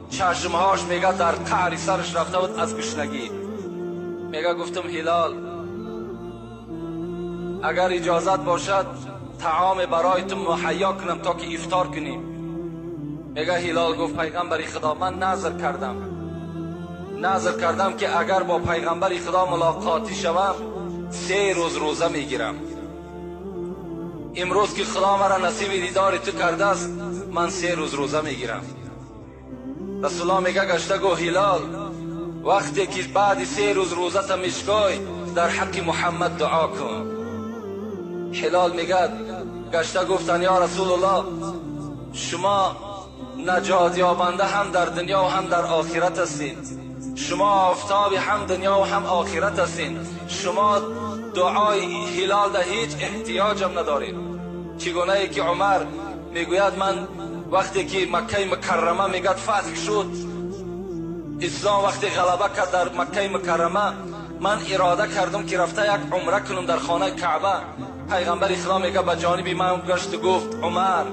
چشمهاش میگه در قعر سرش رفته بود از گشنگی. میگه گفتم هلال، اگر اجازت باشد طعام برای تو مهیا کنم تا که افطار کنیم. میگه هلال گفت پیغمبر خدا، من نذر کردم، نذر کردم که اگر با پیغمبر خدا ملاقاتی شوم 3 روز روزه میگیرم. امروز که خدا مرا نصیب دیدار تو کرده است، من 3 روز روزه میگیرم. رسول الله میگه گشته گو هلال، وقتی که بعد 3 روز روزه تا میشکای در حق محمد دعا کن. هلال میگه گشته گفتن یا رسول الله، شما نجات یابنده هم در دنیا و هم در آخرت هستید، شما آفتاب هم دنیا و هم آخرت هستین، شما دعای هلال در هیچ احتیاجم ندارید. چگونه ای که عمر میگوید من وقتی که مکه مکرمه میگد فتح شد، اسلام وقتی غلبه کرد در مکه مکرمه، من اراده کردم که رفته یک عمره کنم در خانه کعبه. پیغمبر خدا میگه به جانب من گشت و گفت عمر،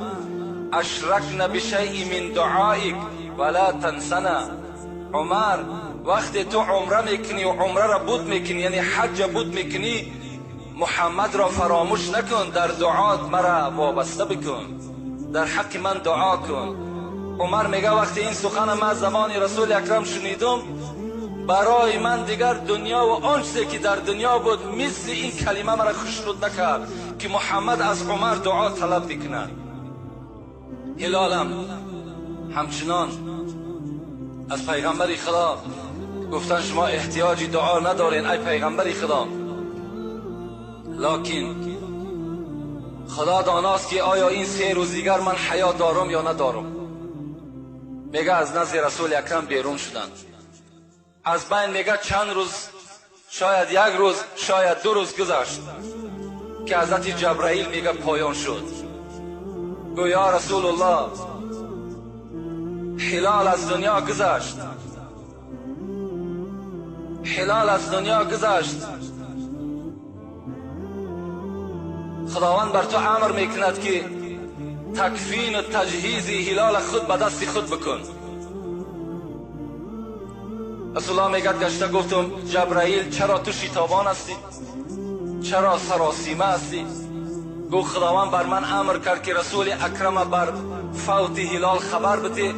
اشرکن بشیء من دعائک ولا تنسنا. عمر وقتی تو عمره میکنی و عمره را بود میکنی، یعنی حج بود میکنی، محمد را فراموش نکن، در دعات مرا وابسته بکن، در حق من دعا کن. عمر میگه وقتی این سخن من از زبان رسول اکرم شنیدم، برای من دیگر دنیا و آن چیزی که در دنیا بود مثل این کلمه مرا خوشنود نکرد که محمد از عمر دعا طلب میکند. هلالم همچنان از پیغمبر خدا گفتن شما احتیاجی دعا ندارین ای پیغمبر خدا، لکن خدا داناست که آیا این 3 روز دیگر من حیات دارم یا ندارم. میگه از نزد رسول اکرم بیرون شدند. از بین میگه چند روز، شاید 1 روز، شاید 2 روز گذشت که حضرت جبرائیل میگه پایان شد. گویا رسول الله، هلال از دنیا گذشت، هلال از دنیا گذشت. خداوند بر تو امر میکند که تکفین و تجهیز هلال خود به دست خود بکن. رسول الله میگه گشته گفتم جبرائیل، چرا تو شتابان هستی؟ چرا سراسیمه هستی؟ گفت خداوند بر من امر کرد که رسول اکرم بر فوت هلال خبر بده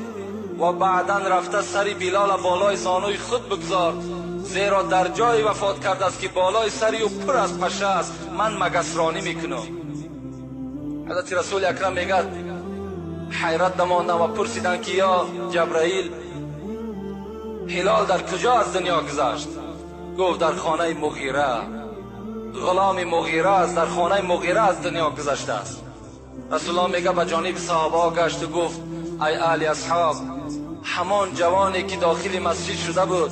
و بعدا رفته سر بلال بالای زانوی خود بگذار، زیرا در جای وفات کرده است که بالای سری او پر از پشه است، من مگسرانی میکنم. حضرت رسول اکرم میگه حیرت نماندم و پرسیدن که یا جبرائیل، هلال در کجا از دنیا گذشت؟ گفت در خانه مغیره، غلام مغیره است، در خانه مغیره از دنیا گذشته است. رسول الله میگه به جانب صحابه گشت و گفت ای اهل اصحاب، همان جوانی که داخل مسجد شده بود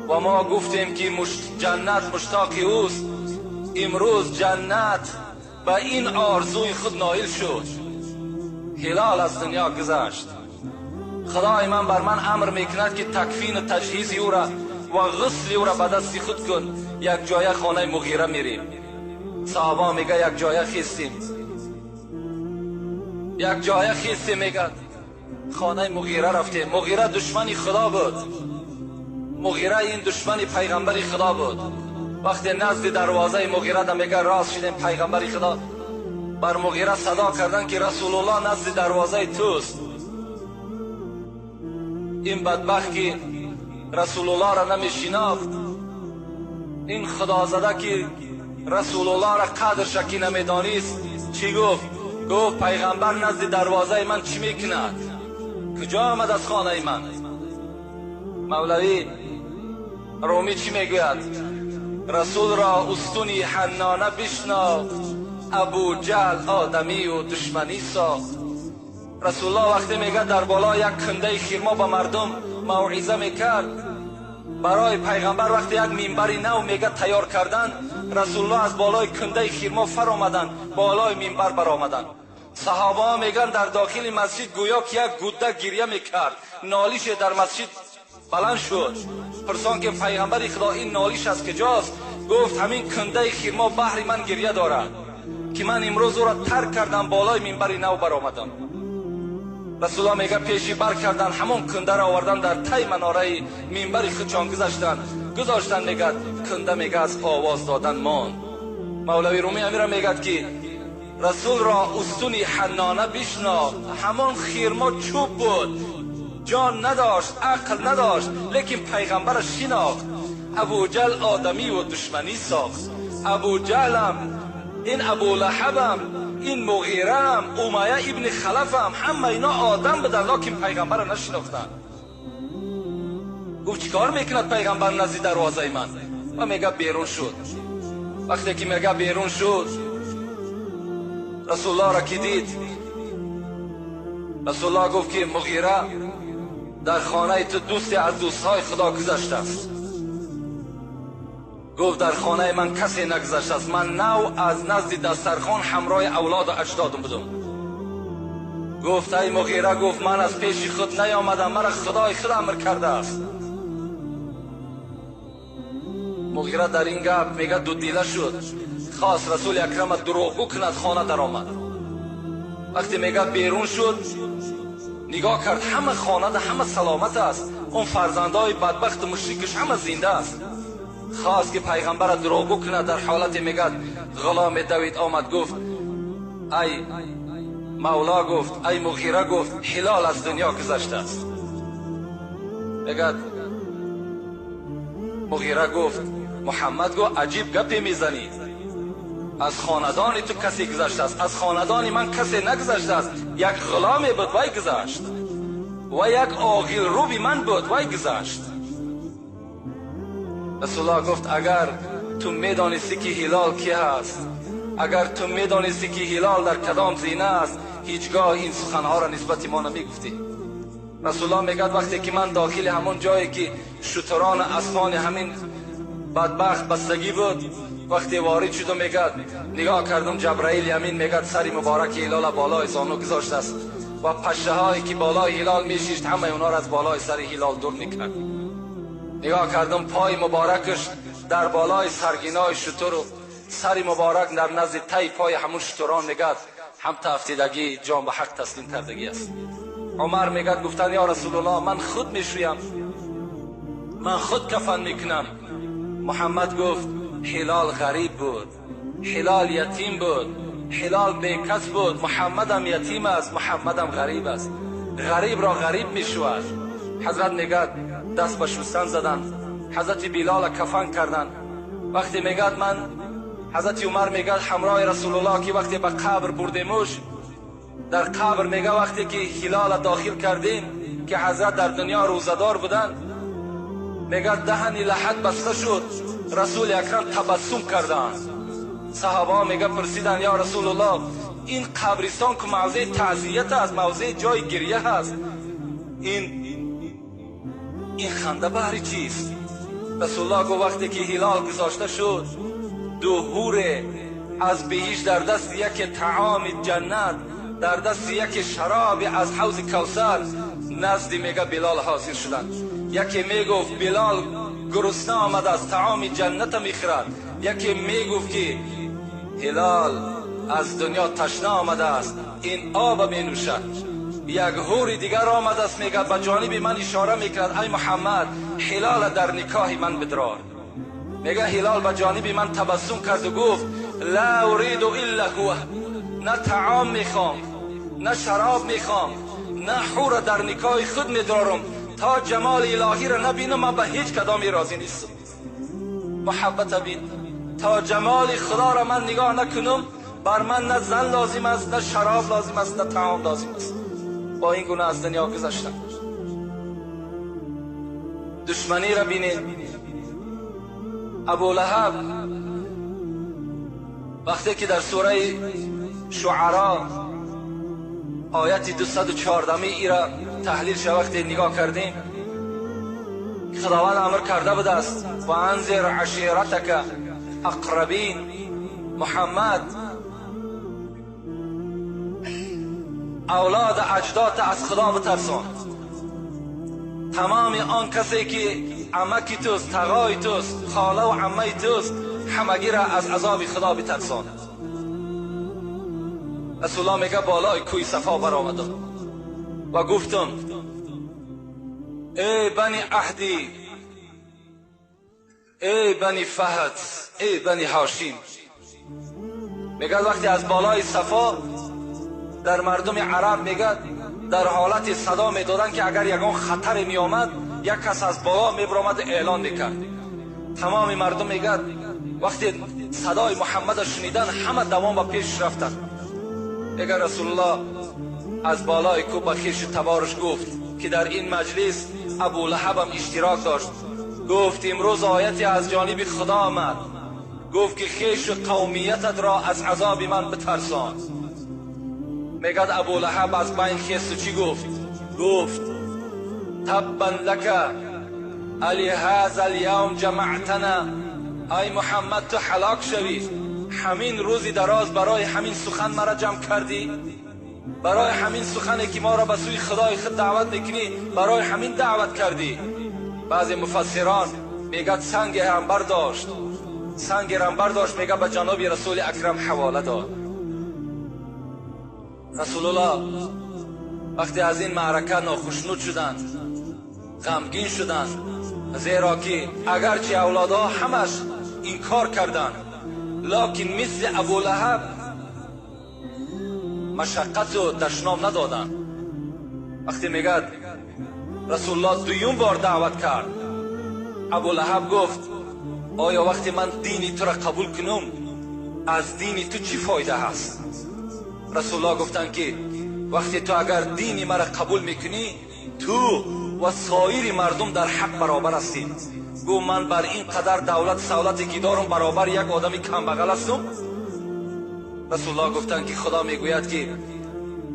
و ما گفتیم که جنت مشتاق اوست، امروز جنت به این آرزوی خود نایل شد. هلال از دنیا گذشت. خدای من بر من امر میکند که تکفین و تجهیز او را و غسل او را به دست خود کن. یک جایه خانه مغیره میریم. صحابه میگه یک جایه خیستیم، یک جایه خیستیم. میگه خانه مغیره رفتیم. مغیره دشمنی خدا بود، مغیره این دشمن پیغمبر خدا بود. وقتی نزد دروازه مغیره ده میگه راست شدیم، پیغمبر خدا بر مغیره صدا کردن که رسول الله نزد دروازه توست. این بدبخت که رسول الله را نمیشناخت، این خدا زده که رسول الله را قدرش که نمیدانست، چی گفت؟ گفت پیغمبر نزد دروازه من چی میکند؟ کجا آمد از خانه من؟ مولوی Румӣ чӣ мегӯяд? Расулро устуни ҳаннона бишнохт, Абуҷаҳл одамию душманӣ сохт. Расулуллоҳ вақте мегӯяд дар болои як кундаи хирмо ба мардум мавъиза мекард, барои пайғамбар вақте як минбари нав мегӯяд тайёр кардан, Расулуллоҳ аз болои кундаи хирмо фаромаданд, болои минбар баромаданд. Саҳобаҳо мегӯянд дар дохили масҷид гӯё ки як гудда гиря мекард, нолише дар масҷид баланд шуд. Пурсон ки пайғамбари Худо ин нолиш аз куҷост? Гуфт ҳамин кундаи хирмо баҳри ман гиря дорад, ки ман имрӯз ӯро тарк кардам, болои минбари нав баромадам. Расулуллоҳ мегӯяд пеши бар кардан, ҳамон кундаро овардан дар тай манораи минбари худшон гузаштанд, гузоштанд. Мегӯяд кунда мегӯяд аз овоз додан монд. Мавлави Румӣ амира мегӯяд ки Расулро устуни ҳаннона бишнохт, ҳамон хирмо чӯб буд, ҷон надошт, ақл надошт, лекин пайғамбараш шинохт. Абуҷаҳл одамию душманӣ сохт. Абуҷаҳлам, ин Абулаҳабам, ин Муғираам, Умайя ибни Халафам, ҳама ино одам буданд, лекин пайғамбарро нашинохтанд. Гуфт чӣ кор мекунад пайғамбар назди дарвозаи ман? Ва мегӯяд берун шуд. Вақте ки мегӯяд берун шуд, Расулуллоҳро ки дид, Расулуллоҳ гуфт ки Муғира, дар хонаи ту дӯсте аз дӯстҳои Худо гузаштааст. Гуфт дар хонаи ман касе нагузаштааст, ман нав аз назди дастархон ҳамроҳи авлоду аҷдодам будам. Гуфт ай Муғира, гуфт ман аз пеши худ наёмадам, маро Худои худ амр кардааст. Муғира дар ин гап мегӯяд дудила шуд, хост Расули Акрама дурӯғгӯ кунад, хона даромад. Вақте мегӯяд берун шуд, нигоҳ кард, ҳама хонада ҳама саломат аст, он фарзандҳои бадбахту мушрикаш ҳама зинда аст. Хост ки пайғамбарро дурӯғгӯ кунад, дар ҳолате мегӯяд ғуломе давид омад, гуфт ай мавло, гуфт ай Муғира, гуфт Ҳилол аз дунё гузаштааст. Мегӯяд Муғира гуфт Муҳаммад гуфт аҷиб гапе мезанӣ, аз хонадони ту касе гузаштааст, аз хонадони ман касе нагузаштааст, як ғуломе буд вай гузашт ва як оғилрӯби ман буд вай гузашт. Расулуллоҳ гуфт агар ту медонистӣ ки Ҳилол ки ҳаст, агар ту медонистӣ ки Ҳилол дар кадом зина аст, ҳеҷ гоҳ ин суханҳоро нисбати мо намегуфтӣ. Расулуллоҳ мегӯяд вақте ки ман дохили ҳамон ҷое ки шутурон аспони ҳамин бадбахт бастагӣ буд, вақте ворид шуду мегӯяд нигоҳ кардам, Ҷабраил ямин мегӯяд сари мубораки Ҳилола болои зону гузоштааст ва пашшаҳое ки болои Ҳилол мешишт ҳамаи онҳоро аз болои сари Ҳилол дур мекард. Нигоҳ кардам пои муборакаш дар болои саргинои шутуру сари муборак дар назди таи пои ҳамун шутурон мегӯяд ҳам тафтидагӣ ҷон ба ҳақ таслим кардагӣ аст. Умар мегӯяд гуфтанд ё Расулуллоҳ ман худ мешӯям, ман худ кафан мекунам. Муҳаммад гуфт Ҳилол ғариб буд, Ҳилол ятим буд, Ҳилол бекас буд, Муҳаммадам ятим аст, Муҳаммадам ғариб аст, ғарибро ғариб мешӯяд. Ҳазрат мегӯяд даст ба шустан заданд, ҳазрати Билола кафан карданд. Вақте мегӯяд ман ҳазрати Умар мегӯяд ҳамроҳи Расулуллоҳ ки вақте ба қабр бурдемуш, дар қабр мегӯяд вақте ки Ҳилола дохил кардем ки ҳазрат дар дунё рӯзадор буданд, мегӯяд даҳани лаҳад баста шуд, Расули Акрам табассум карданд. Саҳобаҳо мегӯяд пурсиданд ё Расулуллоҳ ин қабристон ки мавзеи таъзият аст, мавзеи ҷои гиря ҳаст, ин ханда баҳри чист? Расулуллоҳ гуфт вақте ки Ҳилол гузошта шуд, ду ҳуре аз биҳишт дар дасти яке таоми ҷаннат, дар дасти яке шароби аз ҳавзи Кавсар назди мега Билол ҳозир шуданд. Яке мегуфт Билол гурусна омадааст, таоми ҷанната мехӯрад. Яке мегуфт ки Ҳилол аз дунё ташна омадааст, ин оба менӯшад. Як ҳури дигар омадааст, мегӯяд ба ҷониби ман ишора мекунад ай Муҳаммад, Ҳилола дар никоҳи ман бидрор. Мегӯяд Ҳилол ба ҷониби ман табассум карду гуфт ла уриду илла ҳува, на таом мехоҳам, на шароб мехоҳам, на ҳура дар никоҳи худ медорам, то ҷамоли илоҳиро набинам ман ба ҳеҷ кадоме розӣ нестам. Муҳаббата бин, то ҷамоли Худоро ман нигоҳ накунам, бар ман на зан лозим аст, на шароб лозим аст, на таом лозим аст. Бо ин гуна аз дунё гузаштам. Душманиро бинед. Абу Лаҳаб вақте ки дар сураи Шуаро ояти 214 ира таҳлил ша вақте нигоҳ кардем, Худованд амр карда будааст: وأنذر عشيرتك الأقربين. Муҳаммад, авлод аҷдод аз Худо битарсон. Тамоми он касе ки амаки туст, тағои туст, хола ва аммаи туст, ҳамагиро аз азоби Худо битарсон. Расулуллоҳ мега болои кӯи Сафо баромадам ва гуфтам: эй бани Аҳдӣ, эй бани Фаҳд, эй бани Ҳошим. Мегӯяд вақте аз болои Сафо дар мардуми араб мегӯяд дар ҳолати садо медоданд, ки агар ягон хатаре меомад, як кас аз боло мебаромад, эълон мекард. Тамоми мардум мегӯяд вақте садои Муҳаммадро шунидан, ҳама давом ба пеш рафтанд. Мегӯяд Расулуллоҳ аз болои кӯҳ ба хешу табораш гуфт, ки дар ин маҷлис Абулаҳабам иштирок дошт, гуфт: имрӯз ояте аз ҷониби Худо омад, гуфт ки хешу қавмиятатро аз азоби ман битарсон. Мегӯяд Абулаҳаб аз байн хесту чӣ гуфт? Гуфт: تبا لك ألهذا اليوم جمعتنا. Ай Муҳаммад, ту ҳалок шавӣ, ҳамин рӯзи дароз барои ҳамин сухан маро ҷамъ кардӣ? Барои ҳамин сухане ки моро ба сӯи Худои худ даъват мекунӣ, барои ҳамин даъват кардӣ? Баъзе муфассирон мегӯяд санге ҳам бардошт, санге ҳам бардошт, мегӯяд ба ҷаноби Расули Акрам ҳавола дод. Расулуллоҳ вақте аз ин маърака нохушнуд шуданд, ғамгин шуданд, зеро ки агарчи авлодҳо ҳамаш инкор карданд, локин мисли Абулаҳаб машаққату дашном надоданд. Вақте мегӯяд Расулуллоҳ дуюм бор даъват кард, Абулаҳаб гуфт: оё вақте ман дини туро қабул кунам, аз дини ту чӣ фоида ҳаст? Расулуллоҳ гуфтанд ки вақте ту агар дини маро қабул мекунӣ, ту ва соири мардум дар ҳақ баробар ҳастед. Гуфт: ман бар ин қадар давлат савлате ки дорам, баробар як одами камбағал ҳастам? Расулуллоҳ гуфтанд ки Худо мегӯяд ки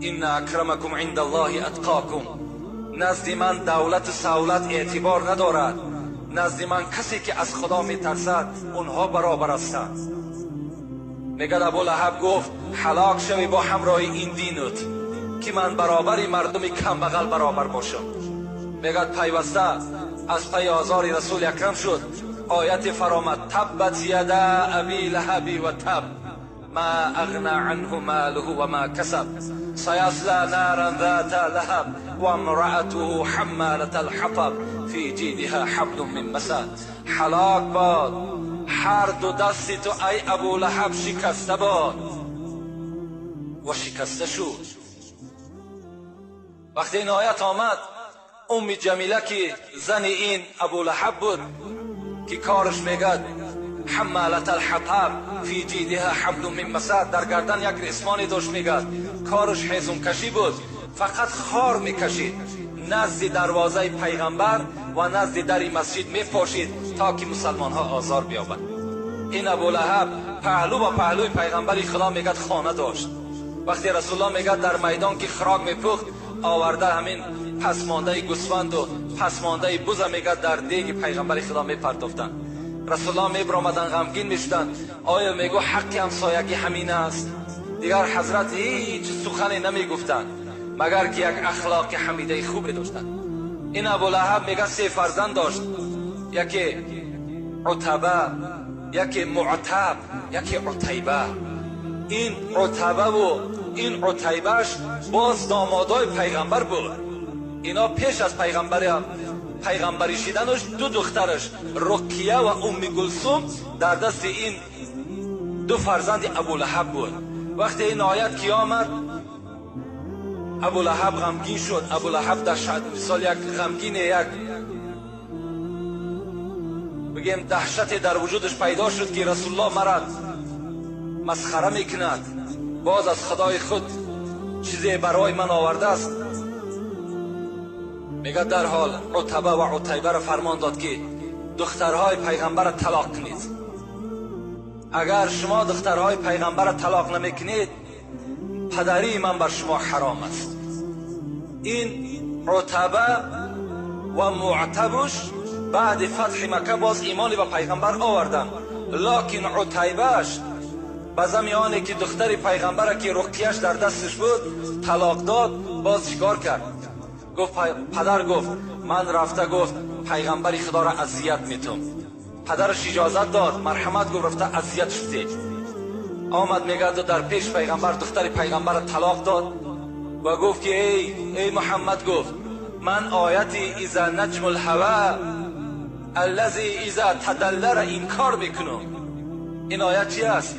إن أكرمكم عند الله أتقاكم. Назди ман давлату савлат эътибор надорад, назди ман касе ки аз Худо метарсад, онҳо баробар ҳастанд. Мегӯяд Абулаҳаб гуфт: ҳалок шавӣ бо ҳамроҳи ин динут, ки ман баробари мардуми камбағал баробар бошам. Мегӯяд пайваста аз пайи озори Расули Акрам шуд. Ояте фаромад: تبت يدا أبي لهب وتب ما أغنى عنه ماله وما كسب سيصلى نارا ذات لهب وامرأته حمالة الحطب في جيدها حبل من مسد. ҳалок бод ҳар ду дасти ту, ай Абулаҳаб, шикаста бод. Ва шикаста шуд. Вақте ин оят омад, Умми Ҷамила, ки зани ин Абулаҳаб буд, ки кораш мегӯяд حمالة الحطب في جيدها حبل من مسد, дар гардан як ресмоне дошт, мегӯяд кораш ҳезумкашӣ буд, фақат хор мекашид, назди дарвозаи пайғамбар ва назди дари масҷид мепошид, то ки мусалмонҳо озор биёбанд. Ин Абулаҳаб паҳлӯ ба паҳлӯи пайғамбари Худо мегӯяд хона дошт. Вақте Расулуллоҳ мегӯяд дар майдон ки хӯрок мепухт, оварда ҳамин пасмондаи гӯсфанду пасмондаи буза мегӯяд дар деги пайғамбари Худо мепартофтанд. Расулуллоҳ мебиромаданд, ғамгин мешуданд. Оё мегӯ ҳаққи ҳамсоягӣ ҳамин аст? Дигар ҳазрат ҳеҷ сухане намегуфтанд, магар ки як ахлоқи ҳамидаи хубе доштанд. Ин Абулаҳаб мега се фарзанд дошт: яке Утаба, яке Муътаб, яке Утайба. Ин Утабаву ин Утайбаш боз домодои пайғамбар буд. Ино пеш аз пайғамбарӣ шиданаш ду духтараш Руқия ва Умми Гулсум дар дасти ин ду фарзанди Абулаҳаб буд. Вақте ин оят ки омад, Абулаҳаб ғамгин шуд. Абулаҳаб даҳшат, мисол як ғамгине, як бигем даҳшате дар вуҷудаш пайдо шуд, ки Расулуллоҳ мара масхара мекунад, боз аз Худои худ чизе барои ман овардааст. Мегӯяд дарҳол Утаба ва Утайбаро фармон дод, ки духтарҳои пайғамбарро талоқ кунед. اگر شما دخترهای پیغمبر طلاق نمیکنید پدری من بر شما حرام است. این عتبه و معتبش بعد فتح مکه باز ایمانی به پیغمبر آوردن، لکن عتیبهش به زمیانه که دختر پیغمبر که رقیهش در دستش بود طلاق داد، باز چیکار کرد؟ گفت پدر گفت من رفته گفت پیغمبری خدا را اذیت میتم. پدرش اجازت داد، مرحمت گفت رفته اذیتش ده. آمد میگه در پیش پیغمبر دختر پیغمبر طلاق داد و گفت که ای محمد، گفت من آیتی اذا نجم الهوى الذی اذا تدل را انکار میکنم. این آیت چی است؟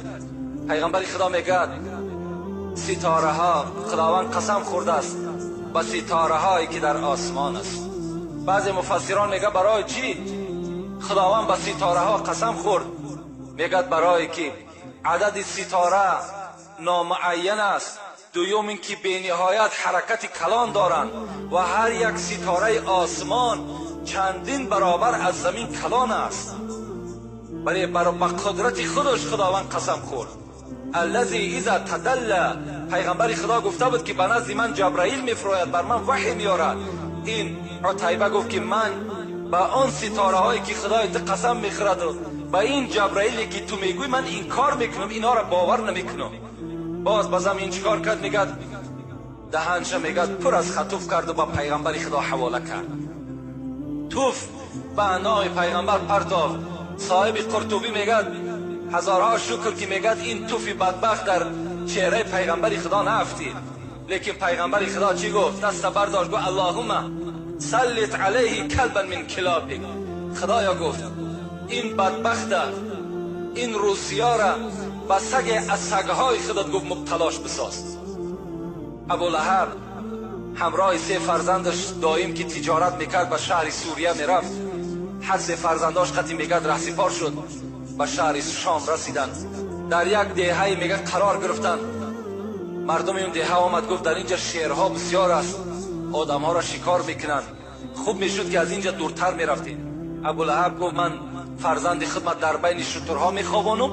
پیغمبر خدا میگه ستاره ها، خداوند قسم خورده است به ستاره هایی که در آسمان است. بعضی مفسران میگه برای چی خداوند به ستاره ها قسم خورد؟ میگه برای که عدد ستاره نامعین است، دوم اینکه به نهایت حرکت کلان دارند و هر یک ستاره آسمان چندین برابر از زمین کلان است. برای به قدرت خودش خداوند قسم خورد. الذی اذا تدل، پیغمبر خدا گفته بود که به نزد من جبرائیل میفراید، بر من وحی میارد. این عتیبه گفت که من به آن ستاره هایی که خدای تو قسم میخورد و به این جبرائیلی که تو میگوی من انکار میکنم، اینا را باور نمیکنم. باز بازم این چیکار کرد؟ میگه دهنش میگه پر از خطوف کرد و با پیغمبر خدا حواله کرد. توف به نام پیغمبر پرتافت. صاحب قرطبی میگه هزارها شکر که میگه این توفی بدبخت در چهره پیغمبر خدا نفتید. لیکن پیغمبر خدا چی گفت؟ دست برداشت گفت اللهم سلط علیه کلبا من کلابک. خدایا گفت این بدبخت، این روسیا را به سگ از سگهای خودت گفت مبتلاش بساز. ابولهب همراه سه فرزندش دایم که تجارت میکرد به شهر سوریه میرفت. هر سه فرزنداش قطعی میگد رهسپار شد، به شهر شام رسیدن. در یک دهه میگه قرار گرفتن. مردم این دهه آمد گفت در اینجا شیرها بسیار است، آدمها را شکار میکنند، خوب میشد که از اینجا دورتر میرفتید. ابولهب گفت من فرزند خدمت در بین شترها میخوابانم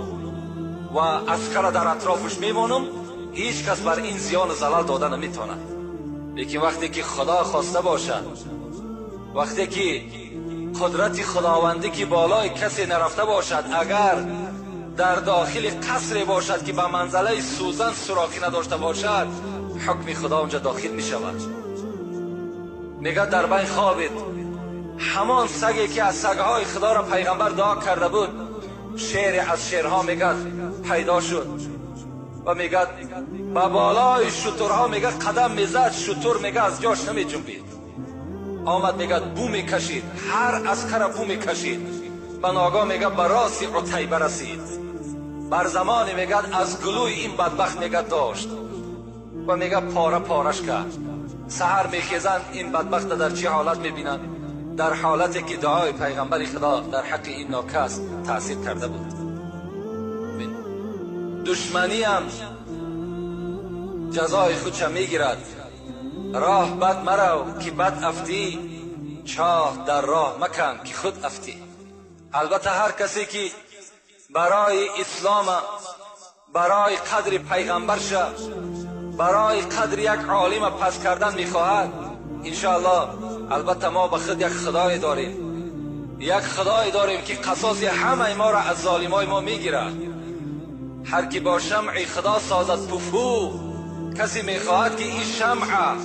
و عسکر در اطرافش میمانم، هیچ کس بر این زیان و زلل داده نمیتواند. لیکن وقتی که خدا خواسته باشد، وقتی که قدرت خداوندی که بالای کسی نرفته باشد، اگر در داخل قصر باشد که به منزله سوزن سوراخی نداشته باشد، حکم خدا اونجا داخل می شود. میگه در بین خوابید، همان سگی که از سگهای خدا را پیغمبر دعا کرده بود، شعر از شعرها میگه پیدا شد و میگه به بالای شترها میگه قدم میزد، شتر میگه از جاش نمی جنبید. آمد میگه بو میکشید، هر عسکر بو میکشید. به ناگاه میگه به راس عتیبه رسید. بر زمان میگه از گلوی این بدبخت میگه داشت و میگه پاره پارش کرد. سحر میخیزند این بدبخت در چه حالت میبینند؟ در حالتی که دعای پیغمبر خدا در حق این ناکس تاثیر کرده بود. دشمنی هم جزای خودش میگیرد. راه بد مرو که بد افتی، چاه در راه مکن که خود افتی. البته هر کسی که برای اسلام، برای قدر پیغمبرش، برای قدر یک عالم پس کردن میخواهد، انشاءالله البته ما به خود یک خدای داریم، یک خدای داریم که قصاص همه ما را از ظالمای ما میگیرد. هر کی با شمع خدا سازد پفو، کسی میخواهد که این شمع،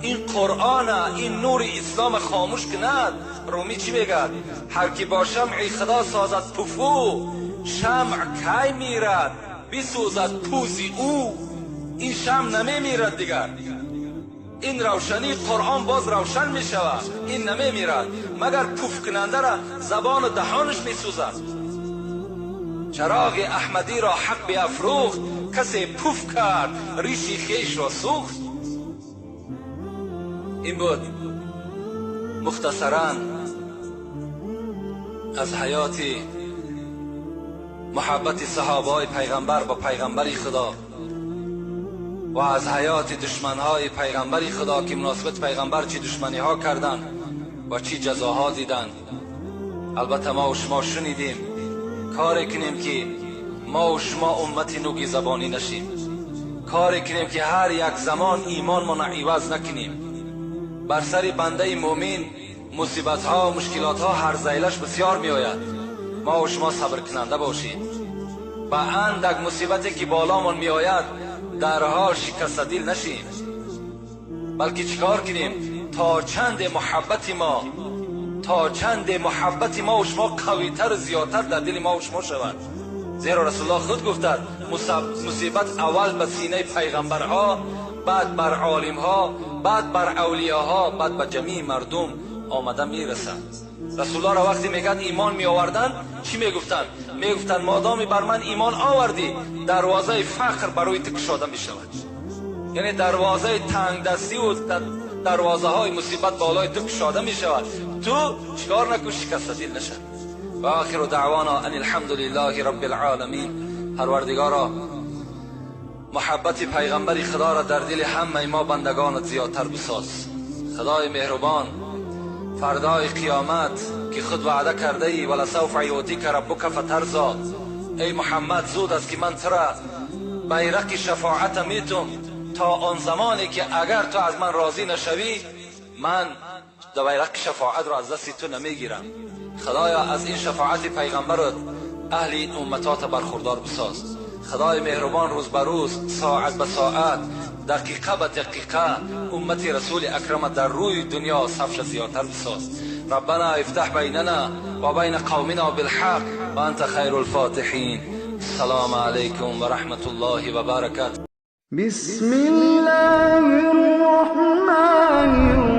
این قرآن، این نور اسلام خاموش کند. رومی چی میگه؟ هر کی با شمع خدا سازد پفو، شمع کی میرد بسوزد پوزی او. این شمع نمیمیرد دیگر، این روشنی قرآن باز روشن میشود، این نمیمیرد، مگر پف کننده را زبان و دهانش میسوزد. چراغ احمدی را حق بیافروخت، کسی پف کرد ریشی خیش را سوخت. این بود مختصرا از حیات محبت صحابه پیغمبر با پیغمبر خدا و از حیات دشمنهای پیغمبر خدا که مناسبت پیغمبر چی دشمنی ها کردن و چی جزاها دیدن. البته ما و شما شنیدیم، کار کنیم که ما و شما امت نوگی زبانی نشیم، کاری کنیم که هر یک زمان ایمان ما عوض نکنیم. بر سر بنده مؤمن مصیبت ها و مشکلات ها هر زیلش بسیار می آید. ما و شما صبر کننده باشیم. با اندک مصیبتی که بالامان می آید درها شکست دل نشیم، بلکه چیکار کنیم تا چند محبت ما، تا چند محبت ما و شما قویتر و زیادتر در دل ما و شما شود. زیرا رسول الله خود گفتند مصیبت اول به سینه پیغمبرها، بعد بر عالمها، بعد بر اولیاها، بعد به جمیع مردم آمده میرسند. رسول الله را وقتی میگن ایمان می آوردن چی میگفتند؟ میگفتند مادامی بر من ایمان آوردی دروازه فقر برای تو کشاده میشود. یعنی دروازه تنگ دستی و دروازه های مصیبت بالای تو کشاده میشود. تو چیکار نکن شکست دل نشد. و آخر دعوانا ان الحمد لله رب العالمین. پروردگارا محبت پیغمبر خدا را در دل همه ما بندگانت زیادتر بساز. خدای مهربان فردای قیامت که خود وعده کرده ای ولسوف یعطیک ربک فترضی، ای محمد زود است که من تو را بیرق شفاعت میتم تا آن زمانی که اگر تو از من راضی نشوی من بیرق شفاعت را از دست تو نمیگیرم. خدایا از این شفاعت پیغمبرت اهل این امتات برخوردار بساز. خدای مهربان روز به روز، ساعت به ساعت، دقیقه به دقیقه امت رسول اکرم در روی دنیا صفش زیادتر بساز. ربنا افتح بیننا و بین قومنا بالحق و انت خیر الفاتحین. السلام علیکم و رحمت الله و برکاته. بسم الله الرحمن الرحیم.